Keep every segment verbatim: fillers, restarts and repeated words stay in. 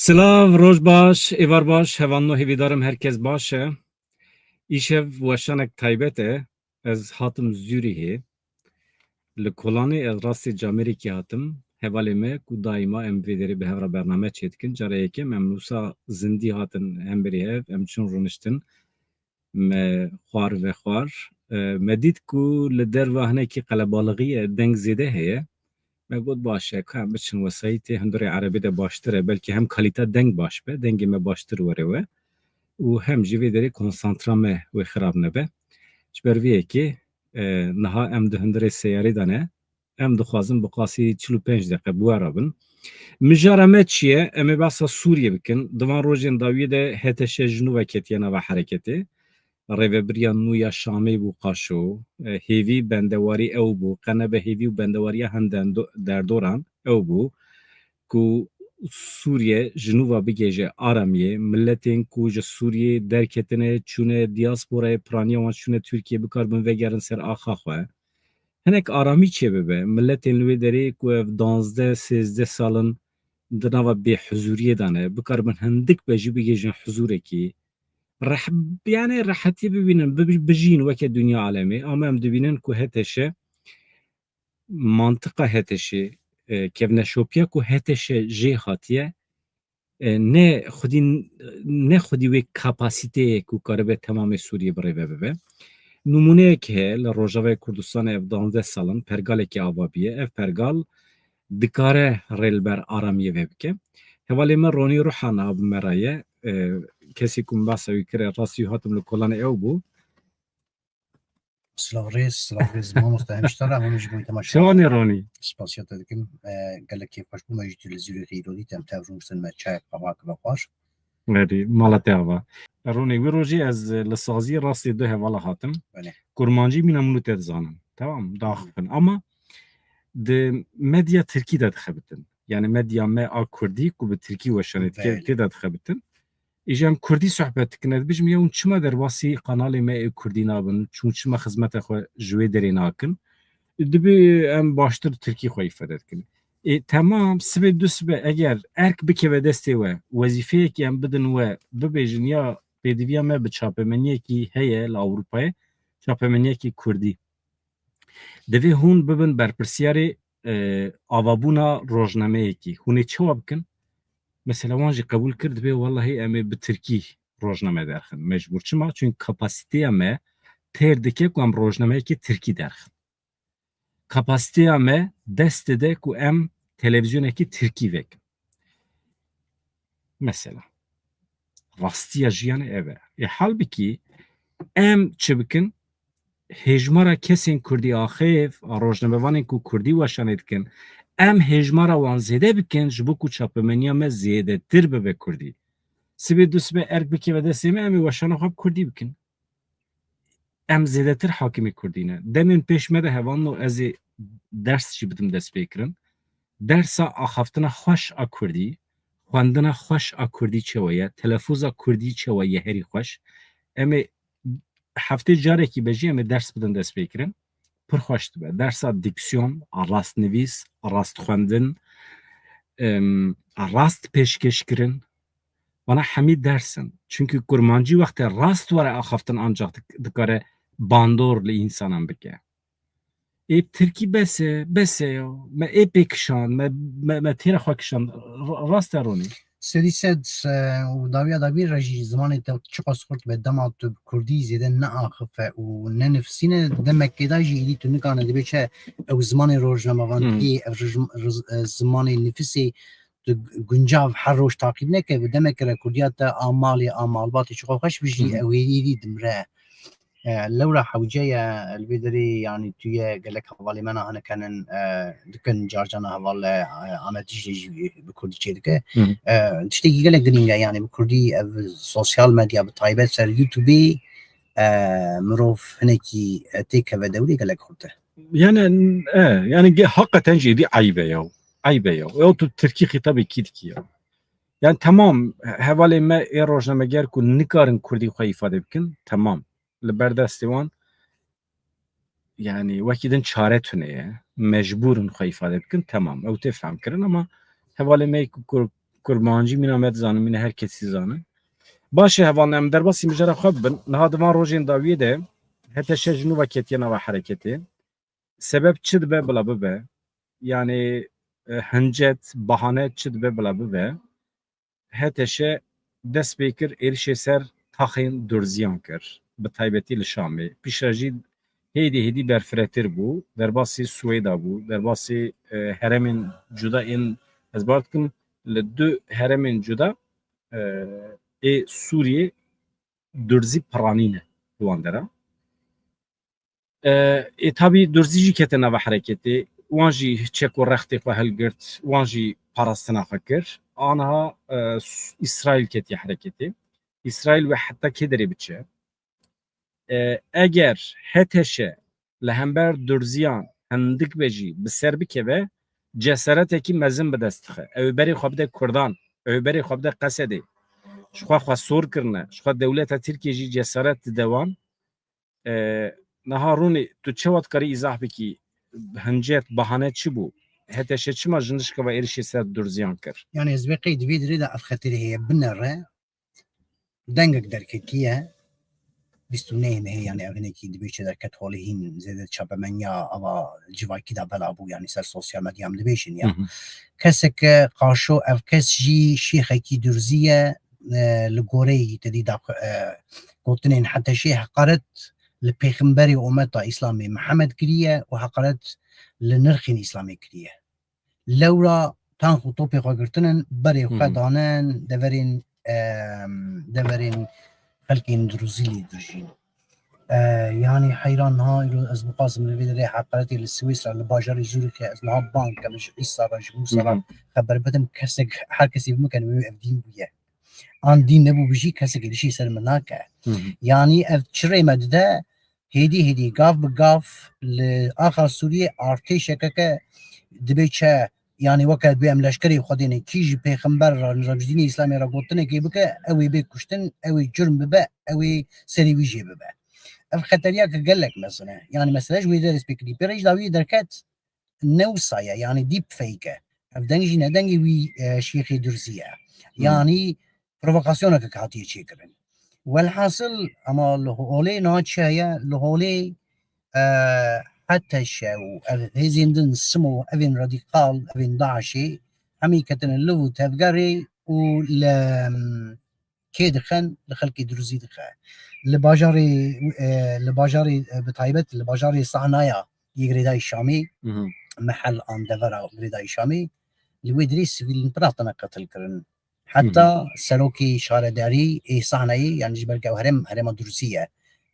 Silav, roj baş, êvar baş, hevalno hêvîdarim herkes baş e. Îşev weşanek taybet e. Ez hatim Zûrîhê. Li Kolanê ez rastî camêrekî hatim. Hevalê me ku daîma em vê derê bi hev re bername çêdikin. Cara yekem em wisa zindî hatin hemberî hev, em çûn rûniştin. Me xwar vexwar. E, me dît ku li derva hinekî qelebalixî ye, deng zêde heye. Me got, baş e, ka em biçin wesayîtê hundirê erebî de baştir e. Belkî hem kalîte deng baş be, dengê me baştir were we. Û hem jî vê derê konsantra me wê xirab nebe. Ji ber vê yekê, e, niha em di hundirê seyarê de ne. Em dixwazin bi qasî çil û pênc deqe bi we re bin. Mijara me çi ye? Em ê behsa Sûriyê bikin. Di van rojên dawiyê de H T Ş ji nû ve ketiye nava hereketê. Rêvebiriya nû ya Şamê bû Qaşo. E, hêvî bendewarî ew bû. Qe nebe hêvî û bendewariya hin dendo-, derdoran ew bû ku Sûriye ji nû ve bigihêje aramiyê. Miletên ku ji Sûriyê derketine, çûne diasporayê, piraniya wan çûne Tirkiyê, bikaribin vegerin ser axa xwe. Hinek aramî çêbibe. Miletên li wê derê ku ev danzdeh sêzdeh sal in di nava bêhuzûriyê de ne, bikaribin hindik be jî bigihêjin huzûrekî. Reh-, yani rehetiyê bibînin, bi-, bijîn weke dinya alemê. Ama em dibînin ku H T Ş, mantiqa H T Şê, e, kevneşopiya ku H T Ş jê hatiye, e, ne xwedî, ne xwedî wê kapasiteyê ku karibe temamê Sûriyê bi rêve bibe. Nimûneyek heye, li Rojavayê Kurdistanê ev danzdeh sal in pergalekî ava bûye. Ev pergal dikare rê li ber aramiyê ve bike. Hevalê me Ronî Ruha niha bi me re ye. E, kesê ku min behsa wî kire, rastî hatim li Kolanê ew bû. Silav rêz, silav rêz mamoste, hem ji te re, hem ji bo temaşe. Çawa ne Ronî? Spasiya te dikim. E, gelek kêfxweş bûm, me jî tu li Zûrîxê îro dît, em tev rûniştin, me çayek qehwak vexwar. Erê, mala te ava. Ronî, wî rojê ez li saziyê rastê du hevala hatim. Belê. Kurmancî mîna min û te dizanin. Tamam, daxifin. Ama di medya tirkî de dixebitin. Yani medya me a kurdî ku bi tirkî weşanê dike, Belê. tê de dixebitin. Îja em kurdî sohbet dikin, ez dibêjim, ya hûn çima derbasî qanalê me ê kurdî nabin, çûn çima xizmeta xwe ji wê derê nakin? Dibê em baştir tirkî xwe îfade dikin. Ê, temam, sibê du sibe eger erk bikeve destê we, wezîfeyekî em bidin we, bibêjin, ya pêdiviya me bi çapemeniyekî heye li Ewropayê, çapemeniyekî kurdî. Divê hûn bibin berpirsiyarê, e, avabûna rojnameyekî. Hûn ê çawa bikin? Mesela wan jî qebûl kir, dibê wellahî em ê bi tirkî rojname derxin. Mecbûr. Çima? Çünkü kapasiteya me têr dike ku em rojnameyekî tirkî derxin. Kapasiteya me dest dide ku em televîzyonekî tirkî vekin. Mesela. Rastiya jiyanê ev e. Ê, halbikî em çi bikin? Hêjmara kesên kurdî axêv, a rojnamevanên ku kurdî weşanê dikin, em hêjmara wan zêde bikin, ji bo ku çapemeniya me zêdetir bibe kurdî. Sibê du sibê erk bikeve destê me, em ê weşana xwe bi kurdî bikin. Em zêdetir hakimê kurdî ne. Demên pêş me de hevalno ez ê ders jî bidim destpêkirin. Dersa axaftina xweş a kurdî, xwendina xweş a kurdî çewe ye, telefûza kurdî çewe ye herî xweş. Em ê heftê carekî be jî em ê ders bidin destpêkirin. Pir xweş dibe. Dersa diksiyon, a rastnivîs, a rastxwendin, em, a rast pêşkêşkirin. Vana hemî ders in. Çünkü kurmancî wextê rast were axaftin ancak dik-, dikare bandor li însanan bike. Ê tirkî bes e, bes e ya. Me ê pê kişand, me, me, me têra xwe kişand. Ra-, rast e Ronî. Sedî sed, e, û dawiya dawî re jî zimanê te çiqas xurt be, dema tu bi kurdî zêde neaxife û nenifisîne, demekê de jî êdî tu nikane dibê çi ew zimanê rojnamevaniyê, Hmm. ev rij-, riz-, e, zimanê nifisê tu guncav her roj taqîb neke, bi demeke re kurdiya te a malê, a malbatê çiqo xweş bijî, Hmm. ew êdî êdî dimre. E, lewra hewce ye, li vê derê, yanî tu ye, gelek hevalê me nahane kenin, e, dikin, carcana heval, e, Amed Dîcle jî bi kurdî çê dike. Hı hı. E, tiştekî gelek girîng e, yanî bi kurdî ev sosyal medya, bi taybet ser YouTubeê, e, mirov hinekî, e, têkeve dewrê gelek xurt e. Yani, e, yani ge-, hakikaten jî êdî eyb e ya. Eyb e ya. Ya tu tirkî xîtabê kî dikî ya. Yani temam, hevalê me ê rojnameger ku nikarin kurdî xwe îfade bikin, temam. Li ber destê wan, yani wekî din çare tune ye, mecbûr in xwe îfade bikin, temam. Ew tê fehmkirin, ama hevalê me ku, ku Kurmancî mîna me dizanin, mîna her kesî zanin. Baş e hevalne, em derbasî mijara xwe bibin. Niha di van rojên dawiyê de H T Ş ji nû ve ketiye nava hereketê. Sebeb çi dibe bila bibe? Yanî, e, hincet, bahane çi dibe bila bibe? H T Ş dest pê kir êrişê ser taxên Durziyan kir, bi taybetî li Şamê. Piştre jî hêdî hêdî berfiretir bû, derbasî Swêda bû, derbasî, e, herêmên cuda ên, ez bawer dikim, li du herêmên cuda, e, ê Sûriyê Durzî piranî ne li wan dera. E, ê tabî Durzî jî kete nava hereketê. Wan jî çek û rextê xwe hilgirt, wan jî parastina xwe kir. Aniha, e, s-, Îsraîl ketiye hereketê. Îsraîl wê heta kê derê biçe? E, eger H T Ş li hember Durziyan hindik be jî bi ser bikeve, cesaretekî mezin bi dest dixe. Ew ê berê xwe bide Kurdan, ew ê berê xwe bide Qesedê. Ji xwe xwe sor kirine, ji xwe dewleta Tirkiyê jî cesaret dide wan. E, niha Rûnê, tu çawa dikarî îzah bikî, hincet, bahane çi bû? H T Ş çima ji nişka ve êrişê ser Durziyan kir? Yani ez vê qey di vê dirê de ev xeterê heye binere, dengek derketiye, bîst û nehê mehê, yani ev hinekî dibê çi derket holê hîn zêde çapemeniya ava civakî de bela bû, yani ser sosyal medya em dibêjin ya. Hı hı. Keseke qaşo ev kes jî şêxekî Durzî ye, e, li goreyî te dî da, e, gotinên H T Şê heqaret li pêxemberê ometa Îslamê Mihemed kiriye û heqaret li nirxên Îslamê kiriye. Lewra tank û topê xwe girtinin, berê xwe Hı hı. danin deverên, em, deverên xelkên Duruzî lê dijîn. E, yanî heyran niha îro ez bixwazim li vê derê heqaretê li Swîsra, li bajarê Zurîxê, ez niha bang kem ji Îsa re, ji Mûsa re Hı hı. xeber bidim, kesek, her kesê bimikene wê ev dîn bûye. An dîn nebû bijî, kesek êrişî ser min nake. Hı hı. Yanî ev çi rê me dide? Hêdî hêdî, gav bi gav li axa Sûriyê artêşekeke dibê çi, yanî weke dibê em leşkerê Xwedê ne, kî ji pêxember re, nizam ji dînê Îslamê re gotinekê bike, ew ê bê kuştin, ew ê curm bibe, ew ê serê wî jê bibe. Ev xeteriyeke gelek mezin e. Yanî mesele ji wê derê dest pê kirî. Pê re jî dawiyê derket, ne wisa ye, yanî deepfake e. Ev deng jî ne dengê wî, e, şêxê Durzî ye. Hmm. Yanî provokasyoneke hatiye çêkirin. Welhasil, ama li holê niha çi heye? Li holê, e, H T Ş û ev hêzên din, SMO, evên radîkal, evên DAIŞê, hemî ketine liv û tevgerê û li, kê dixin? Li xelkê Durzî dixe. Li bajarê, e, li bajarê, e, bi taybet li bajarê Sahnaya yê girêdayî Şamê, Mhm. mehel an devera girêdayî Şamê, li wê dirê sivîl pir hatine qetil kirin. Heta Mhm. serokê şaredarî ê Sahnayê, yani ji ber ku ew herêm, herêma Durzî ye.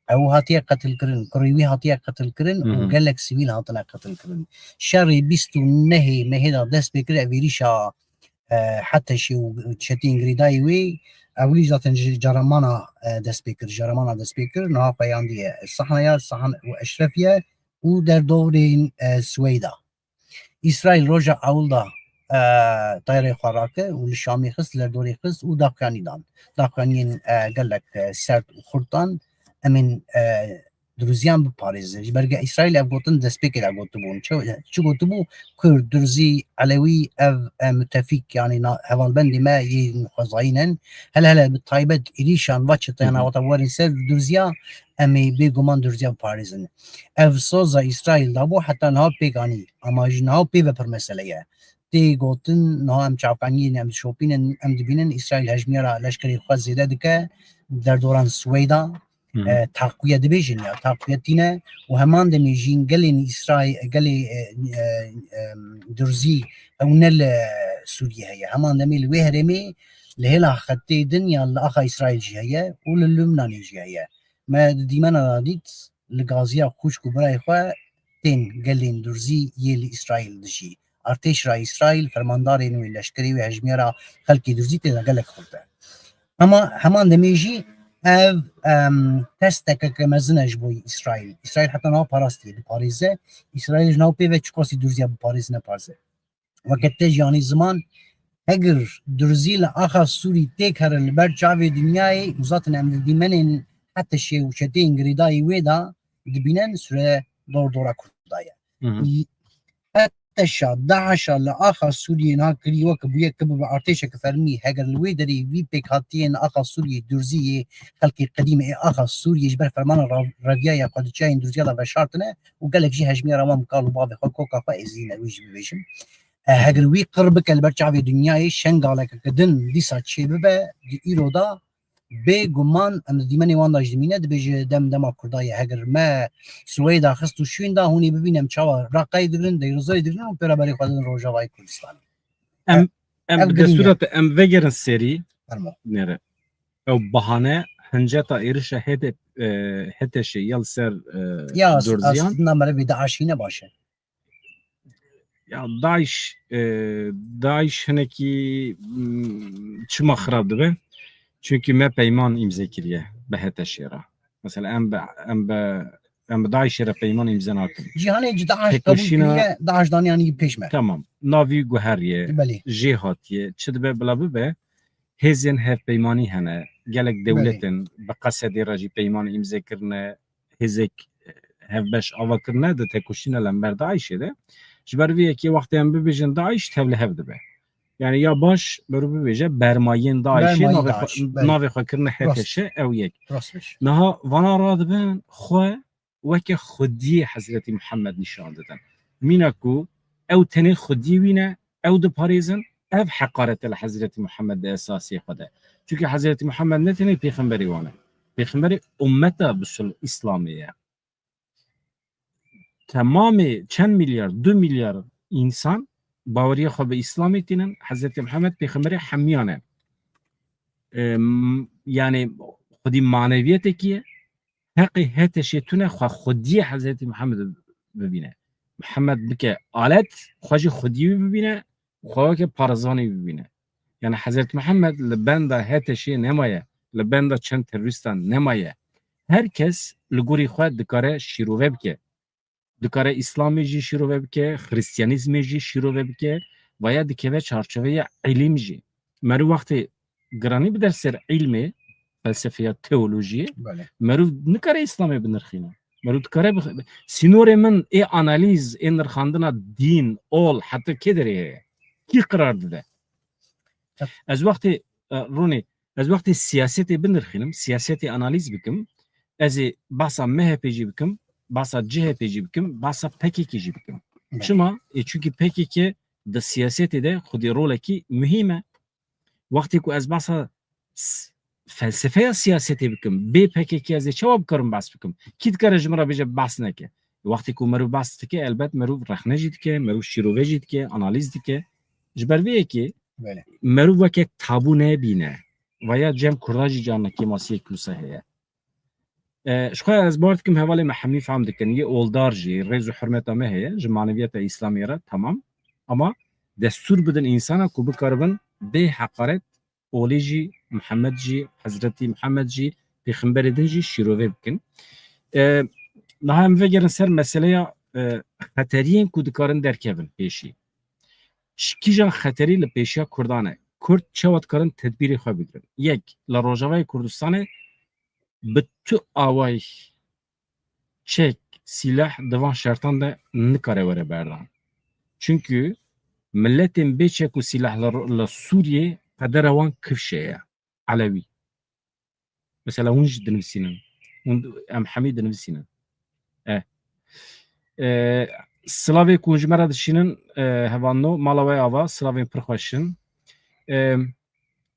Ew hatiye qetil kirin, kurê wî hatiye qetil kirin û Mhm. gelek sivîl hatine qetil kirin. Şerê bîst û nehê mehê de dest pê kir, ev êrîşa e, Heteşê û çeteyên girêdayî wê, ewilî zaten ji Caramana, e, dest pê kir, Caramana dest pê kir, niha xweyandiye Sahnaya, Sahn û Eşrefiye û derdorên, e, Swêda. Îsraîl roja ewil de, e, tayarê xwe rake û li Şamê xist, li derdorê xist û daxuyanî dan. Daxuyaniyên, e, gelek, e, sert û xurt dan. Em ên, e, Duruziyan biparêze. Ji ber ku Îsraîl ev gotin destpêkê de gotibûn. Çi, çi gotibû? Kurd, Durzî, Elewî ev, e, mutefîk, yanî na-, hevalbendê me yên xwezayî ne. Hele hele bi taybet êrîşan va çeteyan Hı hı. navata werin ser Durziya, em ê bêguman Durziya biparêzin. Ev soza Îsraîl dabû heta niha pêk anî. Ama ji niha pê ve pir mesele ye. Tê gotin, niha em çavkaniyên em dişopînin, em dibînin Îsraîl hejmiyara leşkerê xwe zêde dike, derdoran Swêda, Hı hı. e, taqwiye dibêjin ya, taqwiye tîne û heman demê jî gelên Îsraîl, gelê, e, e, e, Durzî ew ne li Sûriyê heye. Heman demê li wê herêmê li hêla xetê din ya li axa Îsraîl jî heye û li Lubnanê jî heye. Me di dîmena de dît li gaziya xwişk û birayê xwe tên gelên Durzî yê li Îsraîl dijî. Artêşra Îsraîl, fermandarên wê, leşkerê wê, hejmiyara xelkê Durzî tê de gelek xurt e. Ama heman demê jî ev, em, testekeke mezin e ji bo Îsraîl. Îsraîl heta niha parastiye, diparêze. Îsraîl ji nav pê ve çiqasî Durziya biparêz neparêze. Weke te jî anî ziman, eger Durzî li axa Sûrî têk here li ber çavê dinyayê û zaten em di dîmenên Heteşê û çeteyên girêdayî wê de dibînin, sure dor dora Kurda ye. Hı hı. Î-, Artêşa DAIŞ'a li axa Sûriyê niha kirî weke bûye ki bibe artêşeke fermî, heger li wê derê vî pêkhatiyên axa Sûriyê durzî yê xelkê qedîm ê axa Sûriyê ji ber fermana ra-, reviyaya xwe di çiyayên durziya de veşartine û gelek jî hejmiyara wan bi kal û bavê xwe, koka xwe êzidî ne, wî jî bibêjim. E, heger wî qir bike li ber çavê dinyayê, şengaleke din dîsa çêbibe di îro de, bê guman em di dîmenê wan de jî dimîne, dibêje dem dema Kurda ye. Heger me Swêda xist û şûnda hûn ê bibîne em çawa Reqayê digirin, Deyrozorê digirin û pêra berê xwe didin Rojavayê Kurdistanê. Em, E, em ev bi girîng e. Destûra te em vegerin serî. Fermo. Nêre. Ew bahane hinceta êrişa H D P, e, H T Ş'ê ya li ser, e, Ya, Durziyan. Aslında merivî DAIŞ'î ne baş e. Ya DAIŞ, e, DAIŞ hinekî, m, çima xirab dibe? Çünkü me peyman îmze kiriye bi H T Ş'ê re. Mesela em bi, em bi, em bi DAIŞ'ê re peyman îmze nakin. Cîhanê ji DAIŞ qebûl Têkoşîna kiriye, DAIŞ daniyan yî pêş me. Tamam. Navî guheriye, Belê. Jê hatiye, çi dibe bila bibe, hêzên hevpeymanî hene. Gelek Belê. Dewletin bi Qesedê re jî peyman îmze kirine, hêzek hevbeş ava kirine di tekoşîna li hember DAIŞ'ê de. Ji ber vê yekê wextê em bibêjin DAIŞ, tev li hev dibe. Yani ya baş, merû bibêje, bermayên DAIŞ'ê Bermayî navê DAIŞ, xwe, belê. Navê xwe kirine Rast. H T Ş ew yek. Rast bêj. Niha vana radibin xwe weke xwediyê Hezretî Muhammed nîşan didin. Mîna ku ew tenê xwediyê wî ne, ew diparêzin, ev heqaret e li Hezretî Muhammed di esasê xwe de. Çunke Hezretî Muhammed ne tenê pêxemberê wan e. Pêxemberê ummeta bisul-, Îslamê ye. Temamê çend milyar, du milyar însan baweriya xwe bi Îslamê tînin, Hezretî Muhammed pêxemberê hemiyan e. Em, yani xwedî maneviyetekî ye. Heqê H T Ş'ê tune xwe xwediyê Hezretî Muhammed bibîne. Muhammed bike alet, xwe jî xwediyê wî bibîne, xwe weke parêzvanê wî bibîne. Yani Hezretî Muhammed li benda H T Ş'ê nemaye, li benda çend terorîstan nemaye. Her kes li gorî xwe dikare şîrove bike. Dikare Îslamê jî şîrove bike, Xristiyanîzmê jî şîrove bike, vaya dikeve çarçoveya îlim jî. Merû wextê giranî bide ser îlmê, felsefeya, teolojiyê, Belê. Merû nikare Îslamê binirxîne. Merû dikare bix-, sînorê min ê analîz, ê nirxandina dîn, ol, heta kê derê heye? Kî qirar dide? Tab- Ez wextê, e, Rûnê, ez wextê siyasetê binirxînim, siyasetê analîz bikim, ez ê behsa M H P jî bikim, behsa C H P jî bikim, behsa P K K jî bikim. Belê. Çima? E, çünkü P K K di siyasetê de xwedî rolekî muhîm e. Wextê ku ez behsa s-, felsefeya siyasetê bikim, bê P K K ez ê çawa bikarim behs bikim? Kî dikare ji min re bêje behs neke? Wextê ku merû behs dike, elbet merû rexne jî dike, merû şîrove jî dike, analîz dike. Ji ber vê yekê Belê. Merû weke tabû nebîne. Vaya cem Kurda jî carna kêmasiyek wisa heye. E, ji xwe ez bar dikim hevalê me hemî fehm dikin. Yê oldar jî rêz û hurmeta me heye ji maneviyeta Îslamê re, tamam. Ama destûr bidin însana ku bikaribin bê heqaret Olê jî, Mihemed jî, Hezretî Mihemed jî, pêxemberê din jî şîrove bikin. E, niha em vegerin ser meseleya, e, xeteriyên ku dikarin derkevin pêşî. Ji kîjan xeterî li pêşiya Kurdan e? Kurd çawa dikarin tedbîrê xwe bigirin? Yek, li Rojavayê Kurdistanê bi tu awayî çek, sîleh di van şertan de nikare were berdan. Çünkü miletên bê çek û sîleh li, li Sûriyê qedera wan kifşê ye. Elewî. Mesela hûn jî dinivîsînin. Hûn, em hemî dinivîsînin. E. E, silavê ku ji me re dişînin, e, hevalno, mala we ava, silavên pir xweş in. E,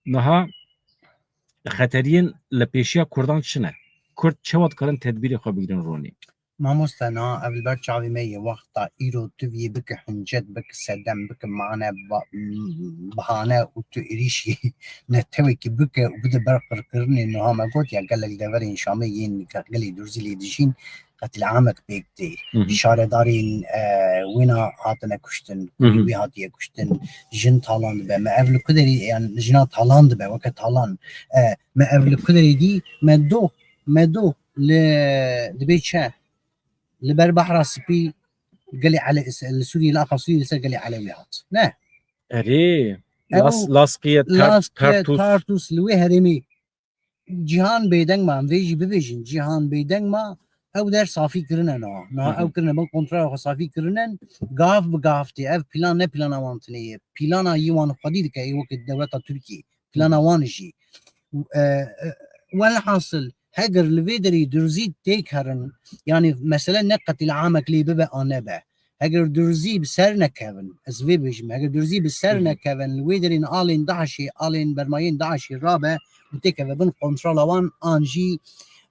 niha xeteriyên li pêşiya Kurdan çi ne? Kurd çawa dikarin tedbîrê xwe bigirin Ronî? Mamoste, niha ev li ber çavê me ye, wexta îro tu vî bike huncet, bike sedem, bike mane, ba-, bahane û tu êrîşî netewekî bike û bide ber qirkirinê. Niha me got ya gelek deverên Şamê yên gelê Durzî lê dijîn qetlîamek pêk tê. Hı hı. Şaredarên, e, wêna hatine kuştin, Hı hı. Kurî wî hatiye kuştin, jin talan dibe. Me ev li ku derê, yan jina talan dibe, weke talan. E, me ev li ku derê dî, me doh, me doh li, dibê çi? Li ber Behra Spî gelê Ele-, li Sûriyê, li axa Sûriyê li ser gelê Elewî hat. Ne? Erê, Ew Las-, Laskiye, Ter-, Laskiye, Tertûs. Tartûs, li wê herêmê. Cîhan bêdeng ma, em vê jî bibêjin. Cîhan bêdeng ma, Ew der safî kirine niha. Niha ew kirine bin kontrola xwe safî kirine. Gav bi gav tê. Ev plan ne plana wan tune ye. Plana yî wan xwedî dike, ê wekî dewleta Tirkiyê. Plana wan jî. E, e, Welhasil, heger li vê derî durzî têk herin, yanî mesele ne qetîl amek lê bibe an nebe. Heger durzî bi ser nekevin, ez vê bêjim, heger durzî bi ser nekevin, li wê derî alên DAIŞê, alên bermayên DAIŞê rabe û têkeve bin kontrola wan an jî,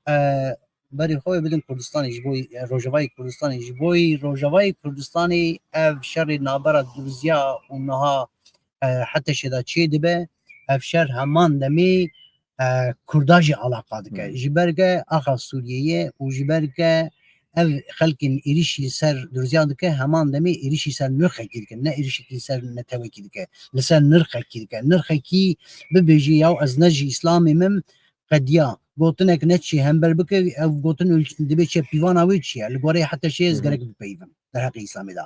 e, berê xwe bidin Kurdistanê ji bo, e, Rojavayê Kurdistanê, ji bo Rojavayê Kurdistanê ev şerê navbera durziya û niha, e, HTŞê de çê dibe, ev şer heman demê, e, Kurda jî alaqa dike. Ji ber ke axa Sûriyê ye û ji ber ke ev xelkên êrişî li ser durziya dike, heman demê êrişî ser nirxekî dike, ne êrişekî ser netewekî dike, li ser nirxekî dike. Nirxekî bibêjî, yaw ez ne ji Îslamê me, qediya. Gotinek ne çi hember bike, ev gotin û dibê çi pîvana wê çi ye? Li goreyê HTŞê ez gerek bipeyivim derheqê Îslamê de.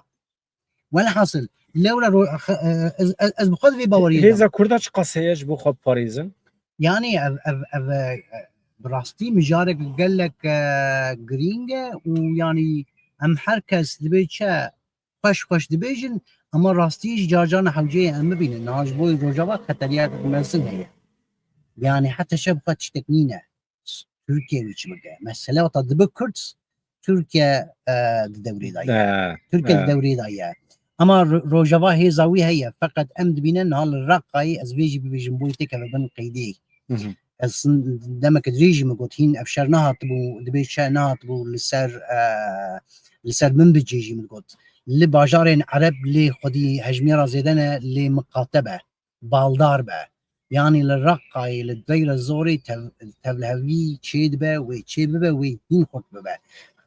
Welhasil, lewra ro-, xe-, e, ez, ez, ez bi xwe di vê baweriyê de Hêza me. Kurda çiqas heye ji bo xwe biparêzin? Yanî ev, ev, ev, e, bi rastî mijarek gelek, e, girîng e û yanî em her kes dibê çi xweş xweş dibêjin, ama rastî jî car caran hewceyê em bibînin. Niha ji bo Rojava xeteriyek mezin heye. Yanî HTŞ bi xwe tiştek nîne. Tirkiye wî çi bike? Mesele wata dibe Kurd, Tirkiye, e, di dewrê de ye. He, Tirkiye di he. dewrê de ye. Ama Ro-, Rojava hêza wî heye. Feqet em dibîne niha li Reqayê, ez vê jî bibêjim, boyî têkeve bin qeydê. Hı hı. Ez sin-, demeke dirêj jî min got, hîn ev şer nehatibû, dibê çi nehatibû li ser, e, li ser min bicê jî min got. Li bajarên Ereb lê xwedî hejmêra zêde ne, lê miqate be, baldar be. Yanî li Reqayê, li Deyre Zorê tev-, tevlihevî çê dibe, wê çê bibe, wê hîn xurt bibe.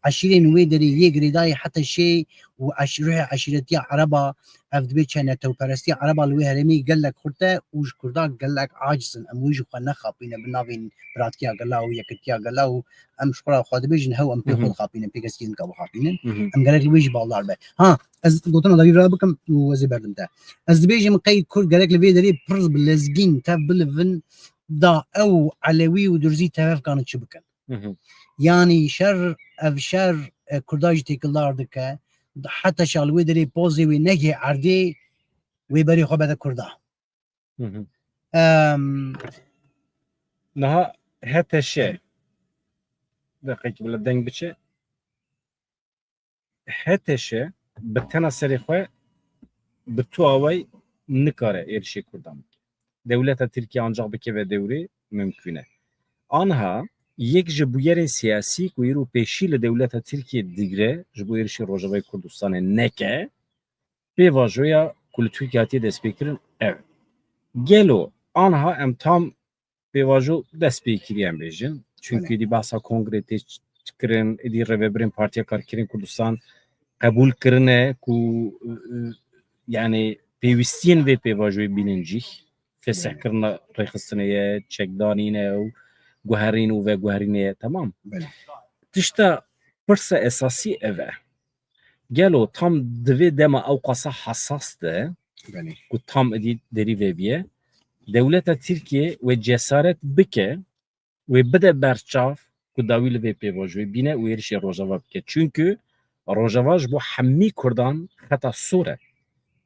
Eşîrên wê derê yê girêdayî heta şê û eş-, ruhê eşîretiya Ereba, ev dibê çi netewperestiya Ereba li wê herêmê gelek xurt e û ji Kurda gelek aciz in. Em wê ji xwe nexapîne bi navên biratiya gela û yekitiya gela û em ji xwe re xwe dibêjin, hew em pê xwe Mhm. dixapînin, pê kesekî din ka bixapînin. Mhm. Em gerek li wê jî baldar be. Ha, ez gotina dawî vira bikim û ez ê berdim te. Ez dibêjim qey Kurd gerek li vê derê pir bi lezgîn tev bilivin da ew Elewî û Durzî tevefkane çi bikin. Mhm. Yanî şer, ev şer, e, Kurda jî têkildar dike. Heta şal wê derê pozê wê negê erdê, wê berê xwe bede Kurda. Mhm. Em, Niha HTŞ, deqekî bila deng biçe. HTŞ bi tena serê xwe bi tu awayî nikare êrişê Kurdan bike. Dewleta Tirkiye ancax bikeve dewrê mimkûn e. Anha yek ji bûyerên siyasî ku îro pêşî li dewleta Tirkiye digre ji bo êrişê Rojavayê Kurdistanê neke, pêvajoya ku li Tirkiye hatiye destpêkirin ev. Gelo anha em tam pêvajo destpêkirî em bêjin. Çunkî Belê. êdî behsa kongre tê ç-, kirin, êdî rêvebirên Partiya Karkerên Kurdistan qebûl kirine ku, e, e, yanî pêwîstiyên vê pêvajoyê bînin cîh. Fesih Belê. kirina rêxistinê ye, çekdanîne û guherîn û veguherînê ye, temam. Belê. Tişta pirsa esasî ev e. Gelo tam di vê dema ewqasa hesas de Belê. ku tam êdî derî vê biye, dewleta Tirkiye wê cesaret bike, wê bide ber çav ku dawî li vê pêvajoyê bîne û êrişê Rojava bike. Çunkî Rojava ji bo hemî Kurdan xeta sor e.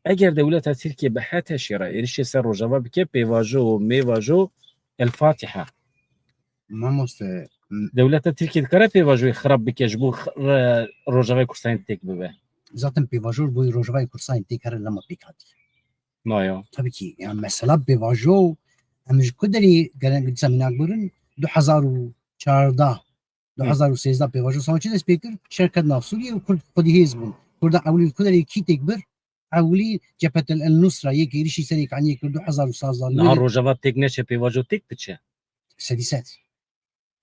Eger dewleta Tirkiye bi HTŞ'ê re êrişê ser Rojava bike, pêvajo û mêvajo El Fatiha. Mamoste, m- Dewleta Tirkiye dikare pêvajoyê xirab bike ji bo x-, re-, Rojavayê Kurdistanê têk bibe? Zaten pêvajo ji bo Rojavayê Kurdistanê têk here lema pêk hatiye. Naya. Tabii ki, yani mesela pêvajo, em ji ku derî gelen dîsa mînak birin, du hezar û çardeh, Hı. du hezar û sêzdeh pêvajo sava çi dest pê kir? Şer ket nav Sûriyê û Kurd xwedî hêz bûn. Kurda ewlî li ku derî kî têk bir? Ewlî Cephet El Nusra yek êrişî serê kaniyê kir du hezar û sêzdeh. Niha Rojava têk neçe pêvajo têk diçe? Sedî sed.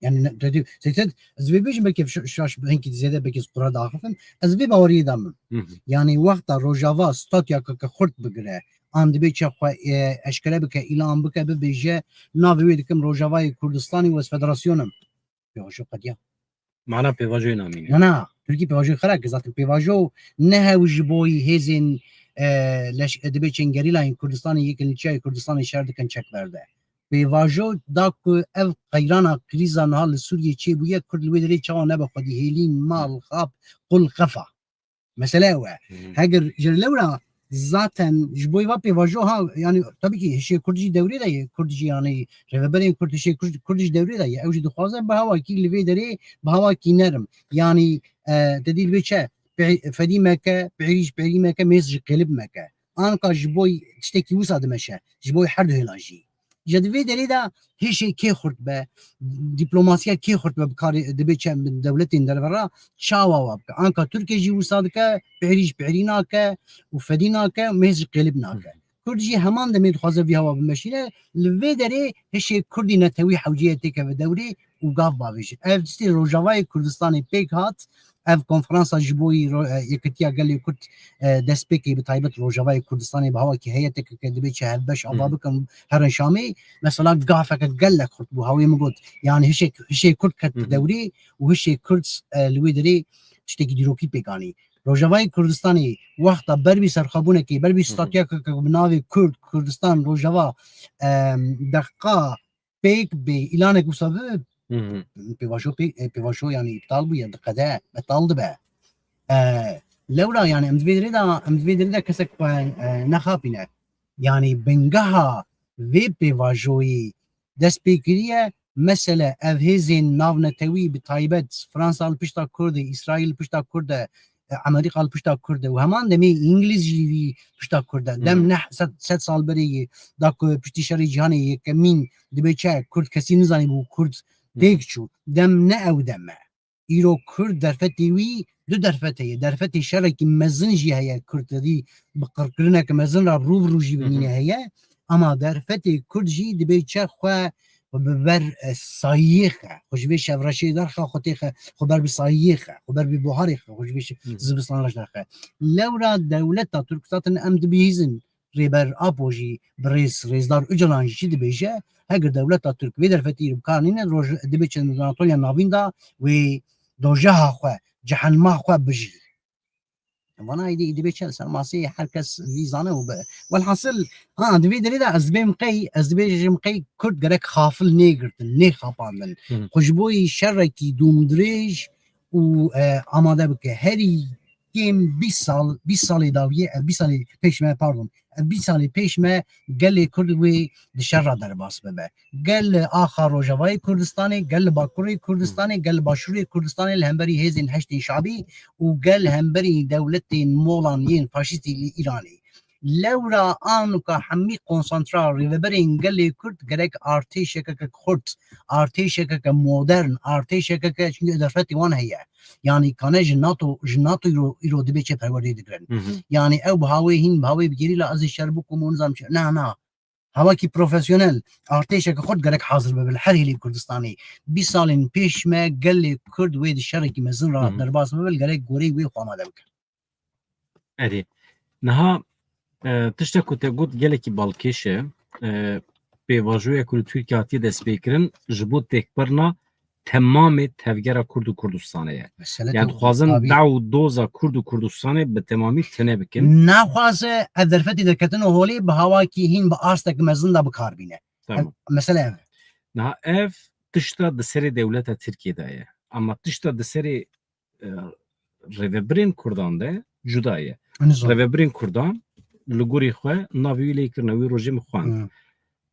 Yani ne, dedi, Seyfet, ez vê bêjim belkî şaş, şaş hinkî zêde belkî ez qura daxifim. Ez vê baweriyê de min. Hı hı. Yani wexta Rojava statuyeke xurt bigire, an dibê çi xwe, e, eşkere bike, îlan bike, bibêje, navê wê dikim Rojavayê Kurdistanê û ez federasyonim. Pêvajo qediya. Mana pêvajoyê namîne. Na, na, Tirkî pêvajoyê xera kir. Zaten pêvajo ne hew ji boyî hêzên, e, leş-, dibê çên gerîlayên Kurdistanê yek li çiyayê Kurdistanê şer dikin çek berde. pêvajo da ku ev qeyrana krîza niha li Sûriyê çêbûye, Kurd li wê derê çawa nebe xwedî hêlîn, mal, xap, qul, xefa. Mesele ew e. Heger ji lewra zaten ji bo va pêvajo ha, yani tabii ki hişê Kurd jî dewrê de ye, Kurd jî yani rêveberên Kurd hişê Kurd, Kurd jî dewrê de ye. Ew jî dixwaze bi hawakî li vê derê bi hawakî nerm. Yani e, te dî li vê çe pê-, fedî meke, pêrî ji pêrî meke, mêz ji qêlib meke. Anka ji bo tiştekî wisa dimeşe, ji bo her du hêlan jî. Ji di vê derê de hêşê kê xurt be, diplomasiya kê xurt be bi karê, dibê çe bi dewletên derve re çawa wa bike. Anka Tirkiye jî wisa dike, pêrî ji pêrî nake û fedî nake, mêz ji qêlib nake. Kurd jî heman demê dixwaze vî hewa bimeşîne, li vê derê hişê Kurdî netewî hewceye têkeve dewrê û gav bavêje. Ev tiştê Rojavayê Kurdistanê pêk hat, ev konferansa ji bo yî ro-, e, Yekitiya Gelê Kurd, e, destpêkê bi taybet Rojavayê Kurdistanê bi hawakî heye têkeke dibê çi hevbeş ava bikin herin Şamê. Mesela gafeke gelek xurt bû, hawê min got. Yani hişê, hişê Kurd ket dewrê û hişê Kurd, e, li wê derê tiştekî dîrokî pêk anî. Rojavayê Kurdistanê wexta ber bî serxwebûnekê, ber bî statuyeke bi navê Kurd, Kurdistan, Rojava, em, deqa pêk bê îlanek wisa bi, pêvajo pê-, e, pêvajo yani îptal bûye, diqede, betal dibe. E, lewra yani em di vê derê de, em di vê derê de kesek xwe, e, nexapîne. Yani bingeha vê pêvajoyî dest pê kiriye. Mesele ev hêzên navnetewî bi taybet Fransa li pişta Kurd e, Îsraîl li pişta Kurd e, e, Amerîka li pişta Kurd e û heman demê Îngilîz jî vî pişta Kurd e. Dem ne sed, sed sal berê yê da ku piştî şerê cîhanê yekemîn dibê çi Kurd kesî nizanîbû Kurd têk çû. Dem ne ew dem e. Îro Kurd derfetê wî du derfet heye. Derfetê şerekî mezin jî heye Kurd tedî bi qirkirineke mezin re rû bi rû jî bimîne heye. Ama derfetê Kurd jî dibê çi xwe xwe bi ber, e, sayiyê xe, xwe ji vê şevreşê derxe, xwe têxe, xwe ber bi sayiyê xe, xwe ber bi buharê xe, xwe ji vê şi-, zivistan re derxe. Lewra dewleta Tirk zaten em dibihîzin, Rêber Apo jî bi rêz, Rêzdar Ocalan jî çi dibêje, heger dewleta Tirk vê derfetî bi kar nîne, roj dibê çi Anatoliya Navîn de wê dojeha xwe, cehenma xwe bijî. Vana êdî, êdî bê çi li ser masê her kes vî zane û bi. Welhasil, ha, di vê derê de ez dibêm qey, ez dibêjim qey Kurd gerek xafil nêgirtin, nêxapandin. Xwe ji bo yî şerekî dûmdirêj û, e, amade bike. Herî kêm bîst sal, bîst salê dawiyê, e, bîst salê pêş me, pardon, e, bîst salê pêş me gelê Kurd wê di şer re derbas bibe. Gel li axa Rojavayê Kurdistanê, gel li Bakurê Kurdistanê, gel li Başûrê Kurdistanê li hemberî hêzên Heşdên Şabî û gel li hemberî dewletên molan yên faşîstî li Îranê. Lewra anuka hemî konsantra rêveberên gelê Kurd gerek artêşekeke xurt, artêşekeke modern, artêşekeke, çünkü derfetê wan heye. Yani kane ji NATO, ji NATO îro, îro dibê çi perwerdê digirin. Yani ew bi hawê hîn, bi hawê bi gerîla ez ê şer bikim û nizam çi. Na, na. Hawakî profesyonel, artêşeke xurt gerek hazir bibe li her hêlê Kurdistanê. Bîst salên pêş me gelê Kurd wê di şerekî mezin re derbas bibe, gerek goreyê wê xwe amade bike. Erê. Niha, e, tiştek ku te got gelekî balkêş e, e, pêvajoya ku li Tirkiye hatiye destpêkirin ji bo têkbirina temamê tevgera Kurd û Kurdistanê ye. Mesele Yani tu dixwazin tabii. Daw û doza Kurd û Kurdistanê bi temamî tune bikin. Naxwaze ev derfetî derketin û holê bi hawakî hîn bi astek mezin de bi kar bîne. Tamam. Ev, mesele ev. Niha ev tişta di serê dewleta Tirkiyê de ye. Ama tişta di serê, e, rêvebirên Kurdan de cuda ye. Nizam. Rêvebirên Kurdan li gorî xwe navê wî lê kirine, wî rojê min xwend. Hmm.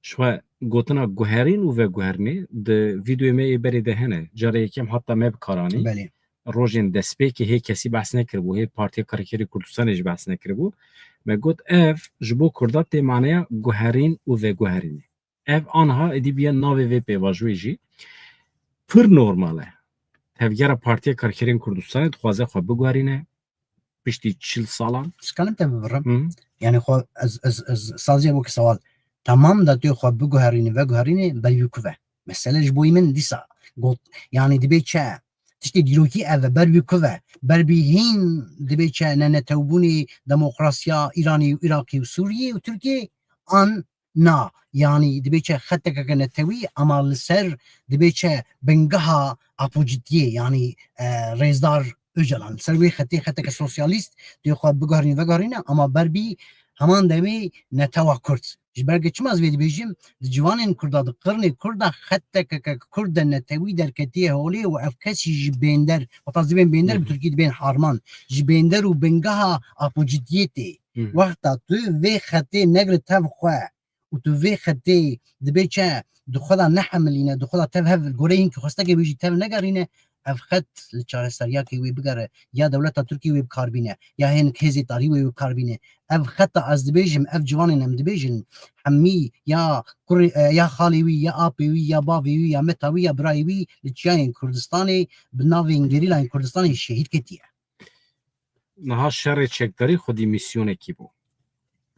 Ji xwe gotina guherîn û veguherinê di vîdeoyê me ê berê de hene. Cara yekem heta me bi kar anî. Belê. Rojên destpêkê hê kesî behs nekiribû, hê Partiya Karkerê Kurdistanê jî behs nekiribû. Me got ev ji bo Kurda tê maneya guherîn û veguherînê. Ev anha êdî bûye navê vê pêvajoyê jî. Pir normal e. Tevgera Partiya Karkerên Kurdistanê dixwaze xwe biguherîne. Piştî çil salan. Dikarim te bibirim? Hı. Yani xwe ez, ez, ez sadece bu ki sewal. Tamam da tu xwe biguherînî, veguherînî, ber wî kuve. Mesele ji bo min dîsa got. Yani dibê çi? Tiştê dîrokî ev e, ber wî kuve. Ber wî hîn dibê çi? Ne netewbûnî, demokrasiya Îranê û Iraqê û Sûriyê û Tirkiyê an na, yanî dibê çi xetekeke netewî, ama li ser dibê çi bingeha apocitiyê, yanî, e, Rêzdar Ocalan. Li ser wê xetê xeteke sosyalîst, dê xwe bigarîne, vegarîne, ama ber bî Heman demê netewa Kurd. Ji ber ku çima ez vê dibêjim, di ciwanên Kurda, di qirnê Kurda xeteke ke Kurd de netewî derketiye holê û ev kesî ji bênder, heta ez dibên bênder, bi Tirkî dibên harman, ji bênder û bingeha apocitiyetê. Wexta tu vê xetê negre tev xwe û tu vê xetê dibê çi di xwe de nehemilîne, di xwe de tev hev goreyên ku xwestekê wê jî tev negerîne, ev xet li çareseriyakê wê bigere, ya dewleta Tirkiyê wê bi kar bîne, ya hin hêzê tarî wê bi kar bîne. Ev xeta ez dibêjim, ev ciwanên em dibêjin, hemî ya kurê, e, ya xalê wî, ya apê wî, ya bavê wî, ya meta wî, ya birayê wî li çiyayên Kurdistanê bi navên gerîlayên Kurdistanê şehîd ketiye. Niha şerê çekdarî xwedî mîsyonekî bû.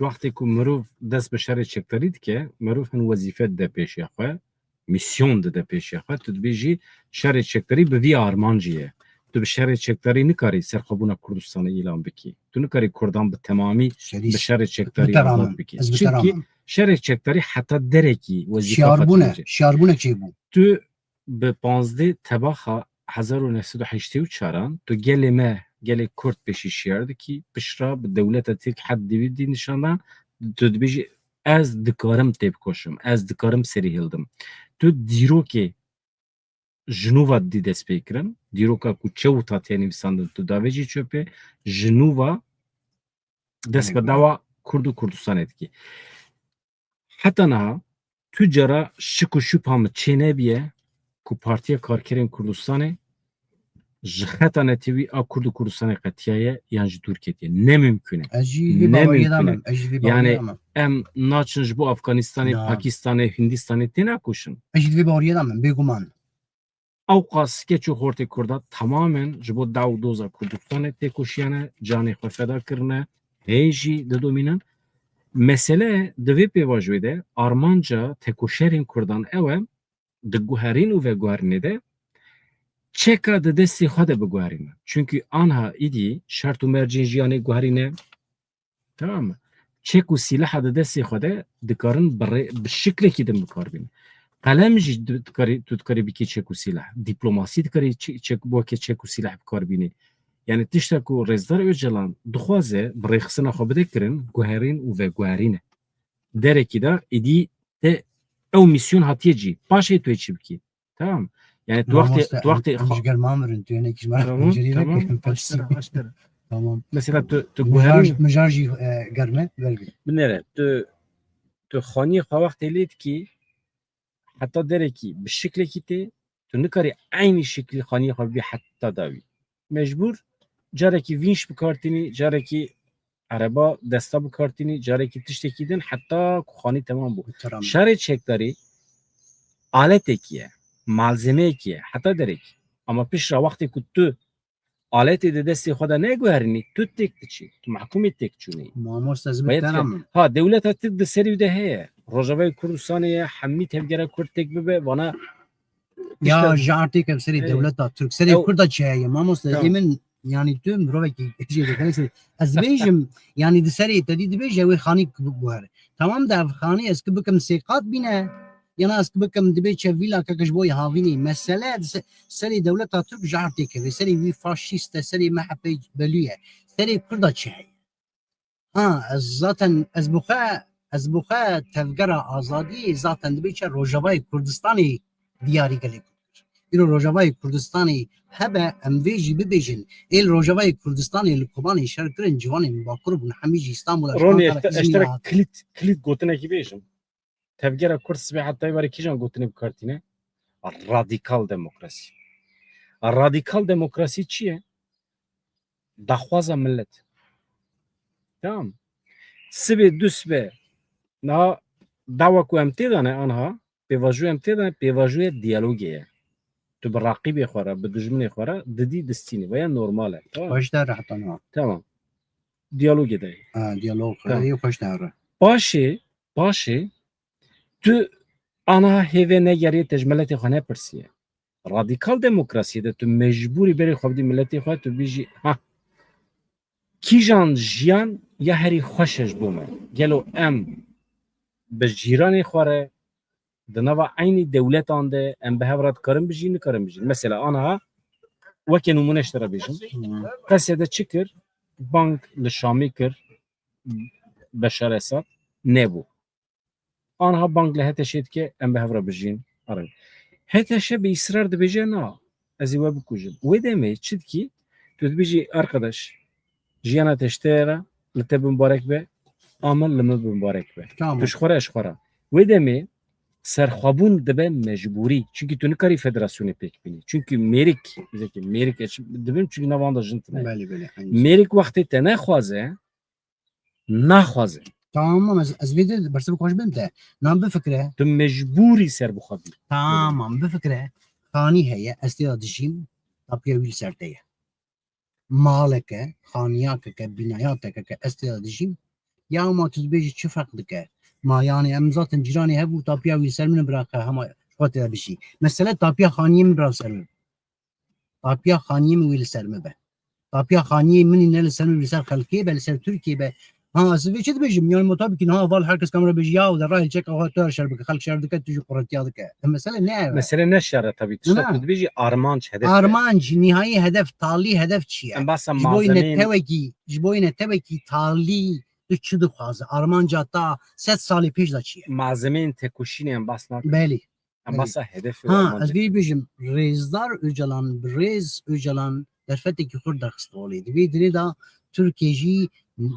Wextê ku mirov dest bi şerê çekdarî dike, mirov hin wezîfe dide pêşiya xwe, mîsyon dide pêşiya xwe. Tu dibêjî şerê çekdarî bi vî armancî ye. Tu bi şerê çekdarî nikarî serxwebûna Kurdistanê îlan bikî. Tu nikarî Kurdan bi temamî bi şerê çekdarî azad bikî. Çimkî şerê çekdarî heta derekî wezîfa xwe dibêje. Şiyarbûne çêbû. Tu bi panzdeh Tebaxa hezar û neh sed û heştê û çaran tu gelê me, gelê Kurd pêşî şiyar dikî, pişra bi dewleta Tirk hed dîvî dî nîşan dan, tu dibêjî, ez dikarim têbikoşim, ez dikarim serî hildim. Tu dîrokê ji nû ve dî dest pê kirin, dîroka ku çewt hatiye nivîsandin, tu davêjî çöpê, ji nû ve dest bi dawa Kurd û Kurdistanê dikî. Heta niha tu cara şik û şubha min çê nebiye ku Partiya Karkerên Kurdistanê ji xeta netewî a Kurd û Kurdistanê qetiyaye yan ji dûr ketiye. Ne mimkun e. Ez jî vê baweriyê de me. Ez jî vê baweriyê de me. Yanî em naçin ji bo Afganistanê, Pakistanê, Hindistanê tênekoşin. Ez jî vê baweriyê de me, bêguman. Ewqas keç û xortê Kurda tamamen ji bo daw û doza Kurdistanê têkoşiyane, canê xwe feda kirine, hê jî didomînin. Mesele di vê pêvajoyê de armanca tekoşerên Kurdan ew e, di guherîn û veguherînê de çeka di destê xwe de biguherînin. Çimkî anha îdî şert û mercên jiyanê guherîne, Tamam mı? Çek û sîleha di destê xwe de dikarin bi rê-, bi şiklekî din bi kar bînin. Qelem jî di-, dikarî, tu dikarî bikî çek û sîleh. Dîplomasî dikarî çe-, çek, weke çek û sîleh bi kar bînî. Yani tişta ku Rêzdar Ocalan dixwaze bi rêxistina xwe bide kirin, guherîn û veguherîn e. Derekî de êdî te ew mîsyon hatiye cî. Paşê tu yê çi bikî? Tamam. Yani tu wextê, tu wextê em ji gel mamirin, tu yene kî ji me re pencerî nekin. Tamam, aşkera, aşkera. Tamam. Mesela tu, tu guherîn mijar jî, e, germe, belki. Binêre, tu, tu xaniyê xwe wextê lê dikî, heta derekî bi şiklekî tê, tu nikarî eynî şiklî xaniyê xwe bibî heta dawî. Mecbûr carekî vînş bi kar tînî, carekî ereba desta bi kar tînî, carekî tiştekî din heta ku xanî temam bû. Şerê çekdarî aletekî ye, malzemeyekî ye, heta derekî. Ama piştre wextê ku tu aletê di destê xwe de neguherînî, tu têk diçî, tu mehkûmî têk çûnî. Mamoste, ez bi te re me. Ha, dewleta Tirk di serî de heye. Rojavayê Kurdistanê ye, hemî tevgera Kurd têk bibe, vana Ya, ji artêk ev serê dewleta Tirk, serê Kurda çi heye? Mamoste, ê min, yanî tu mirovekî jê dikare serê. Ez dibêjim, yanî di serê te dî dibêje wê xanî biguhere. Tamam de ev xanî ez ki bikim sê qat bîne, yana ez ki bikim dibê çe vîla keke ji bo havînê. Mesele di se-, serê dewleta Tirk ji artêk e, serê wî faşîst e, serê M H P belû ye. Serê Kurda çi heye? Ha, ez zaten, ez bi xwe, ez bi xwe tevgera azadiyê zaten dibê çi Rojavayê Kurdistanê diyarî gelê Kurd kir. Îro Rojavayê Kurdistanê hebe, em vê jî bibêjin. Ê li Rojavayê Kurdistanê li Kobanê şer kirin, ciwanên Bakur bûn, hemî jî Îstanbul, Ronî, Ankara, ez te, ez te Îzmîr re hat. Kilit, kilit gotinekî bêjim. Tevgera Kurd sibê heta êvarê kîjan gotinê bi kar tîne? Radîkal demokrasî. Radîkal demokrasî çi ye? Daxwaza millet. Tamam. Sibê du sibe niha dawa ku em tê de ne anha, pêvajoya em tê de ne, pêvajoya diyalogê ye. Tu bi raqîbê xwe re, bi dijminê xwe re didî distînî. Veya normal e. Tamam. Xweş de re heta niha. Tamam. Diyalogê de ye. Ha, diyalog. Tamam. Ê xweş de re. Paşê, paşê tu aniha hêvê negeriyê, te ji miletê xwe nepirsiye. Radîkal demokrasiyê de tu mecbûrî berê xwe bidî miletê xwe, tu bêjî, ha, kîjan jiyan ya herî xweş e ji bo me? Gelo em bi cîranê xwe re di nava eynî dewletan de em bi hev re dikarin bijîn, nikarin bijîn? Mesela aniha weke nimûne ji te re bêjim. Hmm. Qesê de çi kir? Bang li Şamê kir. Beşar Esad nebû. Anha bang li HTŞ'ê dike, em bi hev re bijîn. Arê. HTŞ bi îsrar dibêje na, ez ê we bikujim. Wê demê çi dikî? Tu dibêjî, arkadaş, jiyana te ji te re, li te bi mibarek be, a min li min bi mibarek be. Tamam. Tu ji xwe re, ez ji xwe re. Wê demê serxwebûn dibe mecbûrî. Çunkî tu nikarî federasyonê pêk bînî. Çunkî mêrik, zêkî mêrik ez dibim, çunkî nava wan de jin tune. Belê, belê, aynı şey. Mêrik wextê te nexwaze, naxwaze. Tamam, ez, ez vê de bersiv xweş bim te. Nan bifikre. Tu mecbûrî ser bi xwe bî. Tamam, bifikre. Xanî heye, ez tê de dijîm, tapiya wî li ser te ye. Maleke, xaniyakeke, bînayateke ke ez tê de dijîm, ya ma tu dibêjî çi ferq dike? Ma yani em zaten cîranê hebû, tapiya wî li ser min biraxe, hema xwe tê de bijî. Mesele tapiya xaniyê min bira li ser min. Tapiya xaniyê min wê li ser min be. Tapiya xaniyê min ne li ser min, li ser xelkê be, li ser Tirkiyê be. Ha, ez vê çi dibêjim? Yani mutabîkî niha val her kes kamera bêjî, ya de rahil çek awa tu şer bike, xelk şer dike, tu jî quretiya dike. E, mesele ne ev e. Mesele ne şer e tabii. Tişta Na. Tu dibêjî armanc, hedef e. Armanc, nihayî hedef, talî hedef çi ye? Em basa Ji bo yine malzemeyên tewekî, ji bo yine tewekî talî tu çi dixwaze? Armanca ta sed salî pêş de çi ye? Malzemeyên tekoşînê em bas nakin. Belê. Em Belê. Basa hedef Ha, ez vê bêjim, Rêzdar Ocalan, bi rêz Ocalan derfetekî xurt derxist holê. Di vê dirê de Tirkiye jî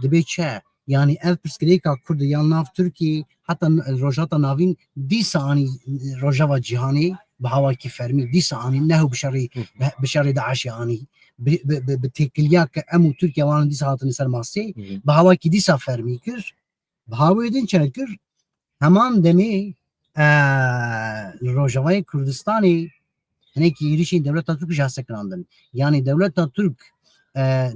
dibe çi? Yani ev pirsgirêka Kurd ya nav Tirkiye heta n-, Rojhata Navîn dîsa anî Rojava Cîhanê bi hawakî fermî, dîsa anî neho bi şerê, Hı hı. bi, bi şerê DAIŞê anî, bi, bi, bi, bi têkiliya ke em û Tirkiye wan dîsa hatine ser masê, Hı hı. bi hawakî dîsa fermî kir. Bi hawê din çi kir? Heman demê, e, li Rojavayê Kurdistanê hinekî êrişên dewleta Tirk jî hate sekinandin. Yanî dewleta Tirk, e,